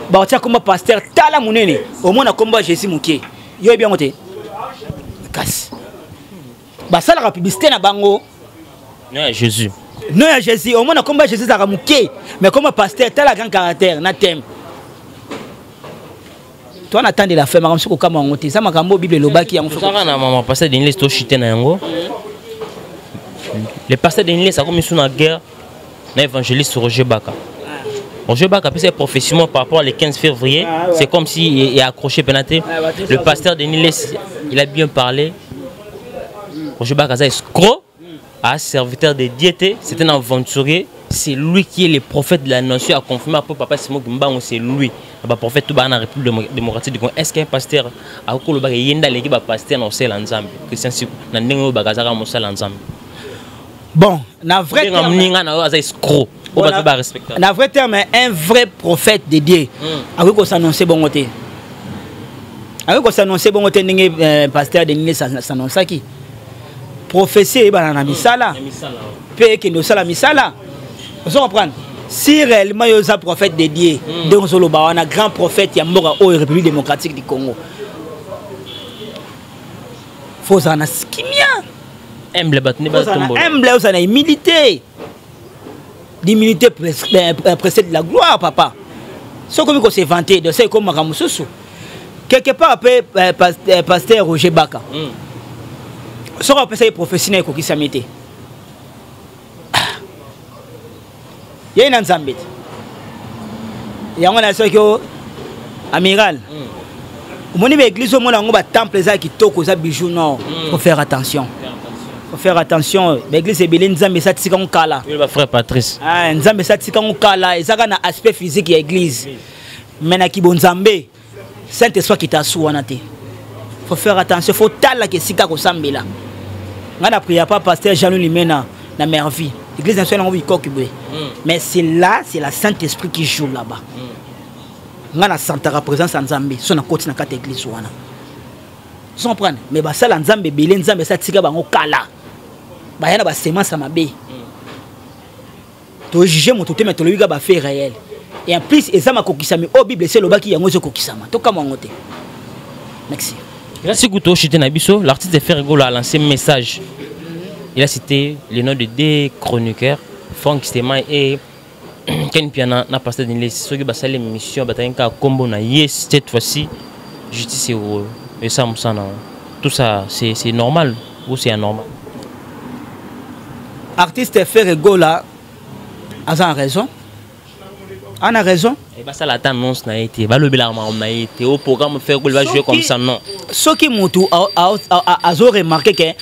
baotia kombo pasteur, tala monene, omona kombo ya Jésus moke. Yo yebi yango te, kasi basalaka publicité na bango. Nom ya Jésus. Nom ya Jésus, omona kombo ya Jésus ezalaka moke, mais kombo pasteur, tala grand caractère na thème. To wana atandela fe makambo soki kokama yango te, eza makambo oyo Bible elobaki yango. Tozaka na mama pasteur Denis Lessie, tochite na yango. Le pasteur Denis Lessie akomi su na guerre na évangéliste Roger Baka. Roger Baka apesa ye prophétie par rapport à le 15 février. Ah, ouais. C'est comme si il est accroché penalty. Ah, ouais, le pasteur Denis Lessie, il a bien parlé. Roger Baka aza escroc, un serviteur de Dieu te, c'est un aventurier. C'est lui qui est le prophète de la nation, a confirmé après papa Simon Kimbangu, c'est lui. Ba prophète tout ba na République démocratique du Congo. Est-ce qu'un pasteur a koloba ke yenda leki ba pasteur na osela Nzambe? Christian Siku na ndenge oyo bakazaka mosala Nzambe. Bon, na vrai terme, moninga na yo aza escroc. Bon, bato ba respecter. Na vrai terme, un vrai prophète de Dieu akoki kosannonce bongo te. Akoki kosannonce bongo te ndenge pasteur Denis s'annonçaki. Prophétie eyebana na misala mpe ekende osala misala. Ozo comprendre? Si réellement yo oza prophète de Dieu, ndenge ozoloba wana, grand prophète ya mboka oyo République démocratique du Congo, faut ozala na kimia. Humble, bato nde batombola. Humble, ozala na humilité. L'humilité précède la gloire, papa. Soki okomi kose vanter, donc ekomaka mosusu quelque part. Mpe pasteur Roger Baka, soki apesaki prophétie na ekokisami te, yei na Nzambe te. Yango na soki o amiral, omoni baéglise, omona yango, batemple eza ya kitoko, eza bijou. Non, faut faire attention, faut faire attention. Baéglise ebele, Nzambe esa tika ngo kala. Ba frère Patrice. Ah, Nzambe esa tika ngo kala. Eza kaka na aspect physique ya église, mais na kibonzambe, Saint Esprit akita asu wana te. Faut faire attention, faut talaka esika kosambela. Ngai na priya pa pasteur Jean-Louis Limena na Merville, église nationale yango bikoki boye, mais c'est là, c'est la Saint Esprit qui joue là-bas. Ngai nasantaka présence ya Nzambe so nakoti na kati ya église wana. So comprendre? Mais basala Nzambe ebele, Nzambe esa tika bango kala, baya na basemence ya mabe. Tojuge moto te, mais tolobi kaka bafaits réel. Et en plus eza makokisami oyo Bible esi elobaki, yango ezokokisama, tokamwa yango te. Merci. Merci Kouto, chute na biso. L'artiste Ferre Gola a lancé un message. Il a cité le nom de deux chroniqueurs, Franck Stemay et Ken Piana, na pasteur Denis. Ceux qui basali mission, batangi ka kombo na yes, cette fois-ci, justice est heureux. Et ça, Moussa, non. Tout ça, c'est normal ou c'est anormal? Artiste Ferre Gola aza en raison, ana raison. Basala ata annonce na ye te, balobelaka makambo na ye te au programme Ferre Gola va jouer comme ça, non. Soki motu azo remarke ke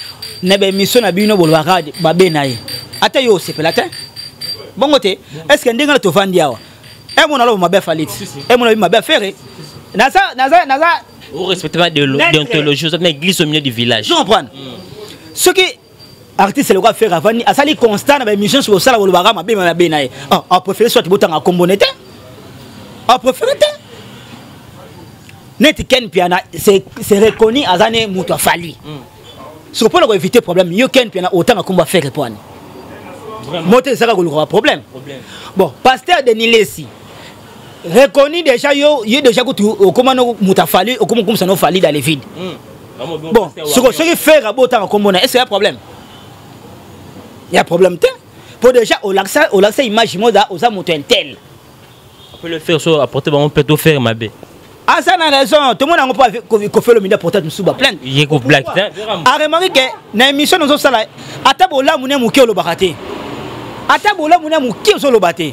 na baémission na bino bolobaka mabe na ye, ata yo osepela te bongo te. Est ce que ndenge na tovandi awa, emona aloba mabe afali ti, emona lobi mabe afere, naza Au respecte pas de déontologie, vous avez église au milieu du village. Je comprends. Soki artiste lokola Ferre avandi, asali constat na baémission soki osala bolobaka mabe mabe na ye, apréféré soit botanga kombone te, apréféré te. Neti Ken Piana, c'est reconnu, aza ne moto afali. Soki mpona koéviter problème, yo Ken Piana otanga kombo afere po ani moto ezaka koluka problème. Bon, pasteur Denis Lessi. Reconnu déjà, yo yo déjà kutu okoma no moto afali, okoma okomisa no Fally dans le vide. Bon, soko soki Ferre abotaka kombo na, est ce que ya problème? Ya problème te, po déjà olakisa image mo oza moto intel. Après le faire so apporter bango mpe to faire mabe. Aza na raison, tomona yango mpo Koffi Olomide aporte mosusu baplainte. Ye ko black. Aremarquer ke na émission nozosala, ata bolamu ne moke olobaka te, ata bolamu ne moke ozoloba te,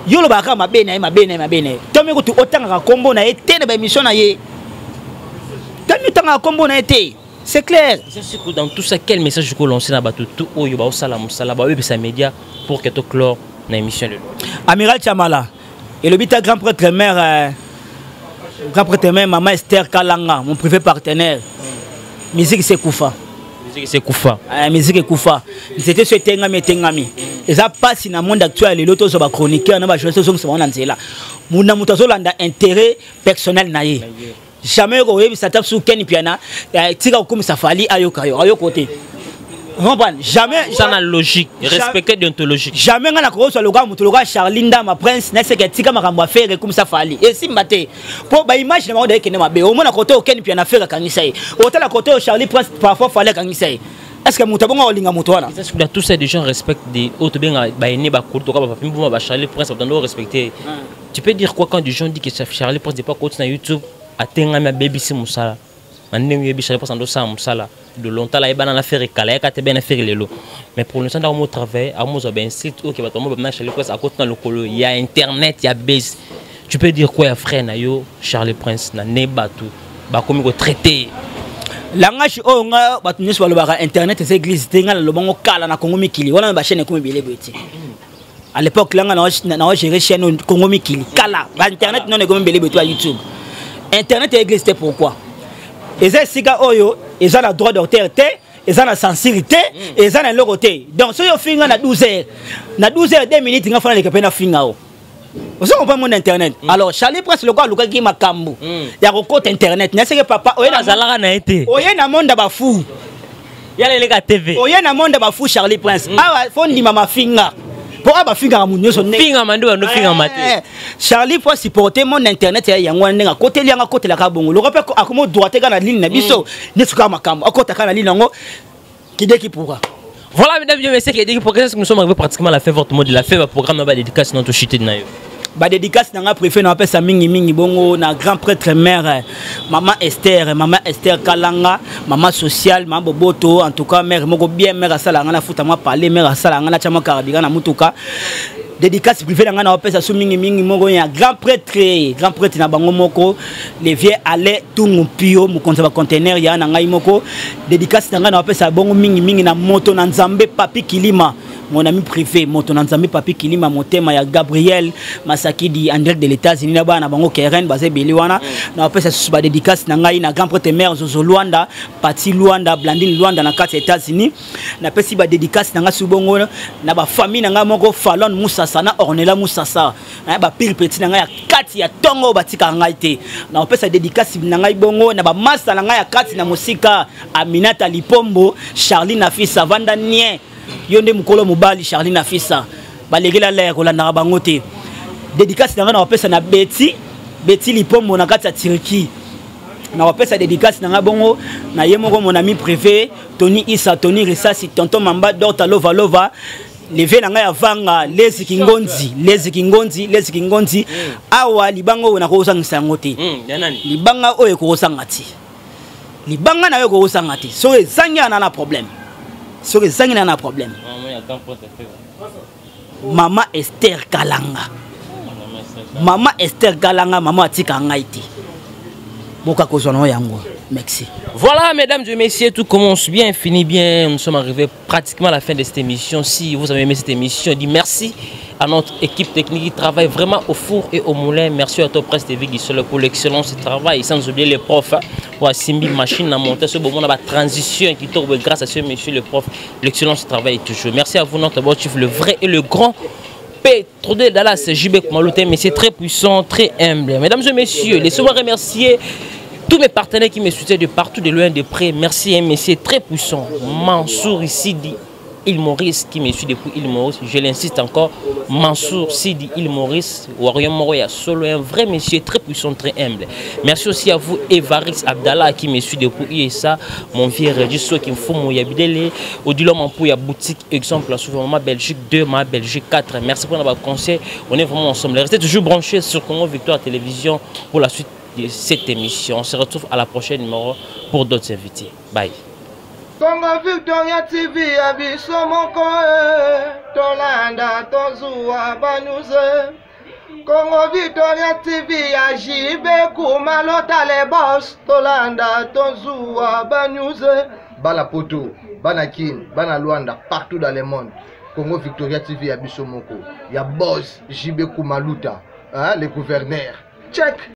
yo olobaka kaka mabe na ye, mabe na ye, mabe na ye. Tomi kutu otangaka nkombo na ye te na baémission na ye, tomi otangaka nkombo na ye te, c'est clair. Dans tout ça, quel message je peux lancer na bato tout oyo baosala mosala, baoyebisa média pour que to clore na émission lelo? Amiral Chamala elobi ta grand prêtre mère, grand prêtre mère Mama Esther Kalanga, mon privé partenaire. Musique sekufa. Musique sekufa. Musique ekufa, nzete so etengami, etengami. Eza mpasi na monde actuel lelo, tozwa bachroniqueur na bajournaliste, ozongisa bango na nzela. Na moto azolanda intérêt personnel na ye. Jamais okoyebisa ata su Ken Piana tika kokomisa Fally, ayoka yo, ayoka te, comprendre jamais. Ça na logique, respecter déontologique. Jamais nga na kokozwa lokola moto lokola Charlie Ndama Prince naseke tika makambo affaire ekomisa Fally, esimba te, mpo baimage na bango da ekende mabe. Omona kote oyo Ken Piana, Ferre akangisa ye, otala kote oyo Charlie Prince, parfois Fally akangisa ye. Est ce que moto abongo akolinga moto wana? Dans tout ça, des gens respectent des autres bien baene bakulu toka bapapi mbuma ba Charlie Prince batando respecter. Tu peux dire quoi quand des gens disent que Charlie Prince n'est pas côté na YouTube, atengami, abebisi mosala na ndenge oyebi? Charlie Prince andosala mosala de longtemps, ayebana na Ferre kala, yaka te be na Ferre lelo, mais pour l'instant ndako mo travailler, amozwa bainsulte oyo ke bato mo bamina Charlie Prince akoti na lokolo ya internet ya base. Tu peux dire quoi ya frère na yo Charlie Prince na ne bato bakomi kotraite? Langage oyo nga bato nyonso balobaka, internet eza église te. Nga nalobango kala na Kongo Mikili wana, na bachaîne ekomi ebele boye te. À l'époque langa na gérer chaîne oyo Kongo Mikili kala, bainternet nono ekomi ebele boye to ya YouTube. Internet ya église te. Pourquoi? Eza esika oyo eza na droit d'auteur te, eza na censure te, eza na eloko te. Donc soki ofinga na 12 heures, na 12 heures 2 minutes, nga fana leka mpe na finga o. Ozo comprendre monde internet. Alors Charlie Prince lokola alukaki makambo ya kokota internet, naseke papa oye na azalaka na ye te. Oye na monde ya bafu. Yala eleka TV. Oye na monde ya bafu, Charlie Prince. Awa fo ndima mafinga, mpo awa bafingaka motu nyonso. Fingama nde bando fingama te. Charlie po supporter monde internet ya yango wana, ndenge akoteli yango, akotelaka bongo loko mpe akomi droit te kaka na ligne na biso neti kaka makambo akota kaka na ligne yango kideki pourra. Voilà, mesdames et messieurs, qui pour que nous sommes arrivés pratiquement à la fin, votre mot de la fin, le programme de dédicace, notre chute de nayo. Badédicace na nga préfet, na apesa mingimingi bongo na grand prêtre mère Mama Esther, Mama Esther Kalanga, mama sociale, mama boboto. En tout cas mère moko bien, mère asala nga na futa mwa parler, mère asala nga na tia mwa carburant na mutuka. Dédicace privé na nga na apesa su mingimingi moko ya grand prêtre, grand prêtre na bango moko, le vieux Alain Tungu Pio, mokonzi ya baconteneur ya na ngai moko. Dédicace na ngai na apesa bongo mingimingi na moto na Nzambe Papi Kilima, mon ami privé, moto na Nzambe Papi Kilima, motema ya Gabriel Masakidi en direct de l'États-Unis, na bana na bango Keren baza ebele wana. Na bapesa susu badédicace na ngai na grand prêtre mère Zozo Lwanda, Pati Lwanda, Blandine Lwanda na kati ya États-Unis. Napesi badédicace na ngai su bongo na bafamille na ngai moko, Falon Musasa na Ornela Musasa, bapire petit na ngai ya kati ya ntongo oyo batikaka ngai te. Na kopesa dédicace na ngai bongo na bamasa na ngai ya kati na mosika, Aminata Lipombo, Charlie Nafisa vanda nien, yo nde mokolo mobali Charlie Nafisa, balekela lere kolandaka bango te. Dédicace na ngai na kopesa na Beti, Beti Lipombo na kati ya Turquie. Na kopesa dédicace na ngai bongo na ye moko mon ami privé Tony Isa, Tony Risasi, tonton Mamba Dorta Lova Lova, leve na ngai avanga Lezi Kingonzi, Lezi Kingonzi, Lezi Kingonzi. Awa libanga oyo nakozangisa yango te. Libanga oyo ekokosanga te, libanga na yo ekokosanga te. Soki ezangi ana na problème, soki ezangi na problème. Mama Esther Kalanga, Mama Esther Kalanga, mama atika ngai te, boka kozwa na yango. Merci. Voilà, mesdames et messieurs, tout commence bien, finit bien. Nous sommes arrivés pratiquement à la fin de cette émission. Si vous avez aimé cette émission, dis merci à notre équipe technique qui travaille vraiment au four et au moulin. Merci à Top Presse TV qui sont là pour l'excellence du travail. Sans oublier les profs, hein, pour Simbi Machine à monter ce moment, la transition qui tombe grâce à ce monsieur le prof. L'excellence du travail est toujours. Merci à vous, notre bon chef, le vrai et le grand Petro de Dallas, JB Koumalouté, mais c'est très puissant, très humble. Mesdames et messieurs, laissez-moi remercier tous mes partenaires qui me soutiennent de partout, de loin, de près. Merci, un monsieur très puissant. Mansour ici dit Île Maurice qui me suit depuis Île Maurice. Je l'insiste encore, Mansour Sidi Île Maurice, Warrior Moroya Solo, un vrai monsieur très puissant, très humble. Merci aussi à vous, Evarix Abdallah qui me suit depuis USA, mon vieux Régis qui me faut Yabidele, Odilon Mampouya boutique, exemple, souvent ma Belgique 2, ma Belgique 4. Merci pour votre conseil. On est vraiment ensemble. Restez toujours branchés sur Congo Victoire Télévision pour la suite de cette émission. On se retrouve à la prochaine numéro pour d'autres invités. Bye. Congo Victoria TV ya biso moko eh, tolanda tozuwa banews Congo Victoria TV ya JB Kumalota le boss tolanda tozuwa banews bana poto bana kin bana Luanda partout dans le monde Congo Victoria TV ya biso moko ya boss JB Kumaluta hein, le gouverneur check.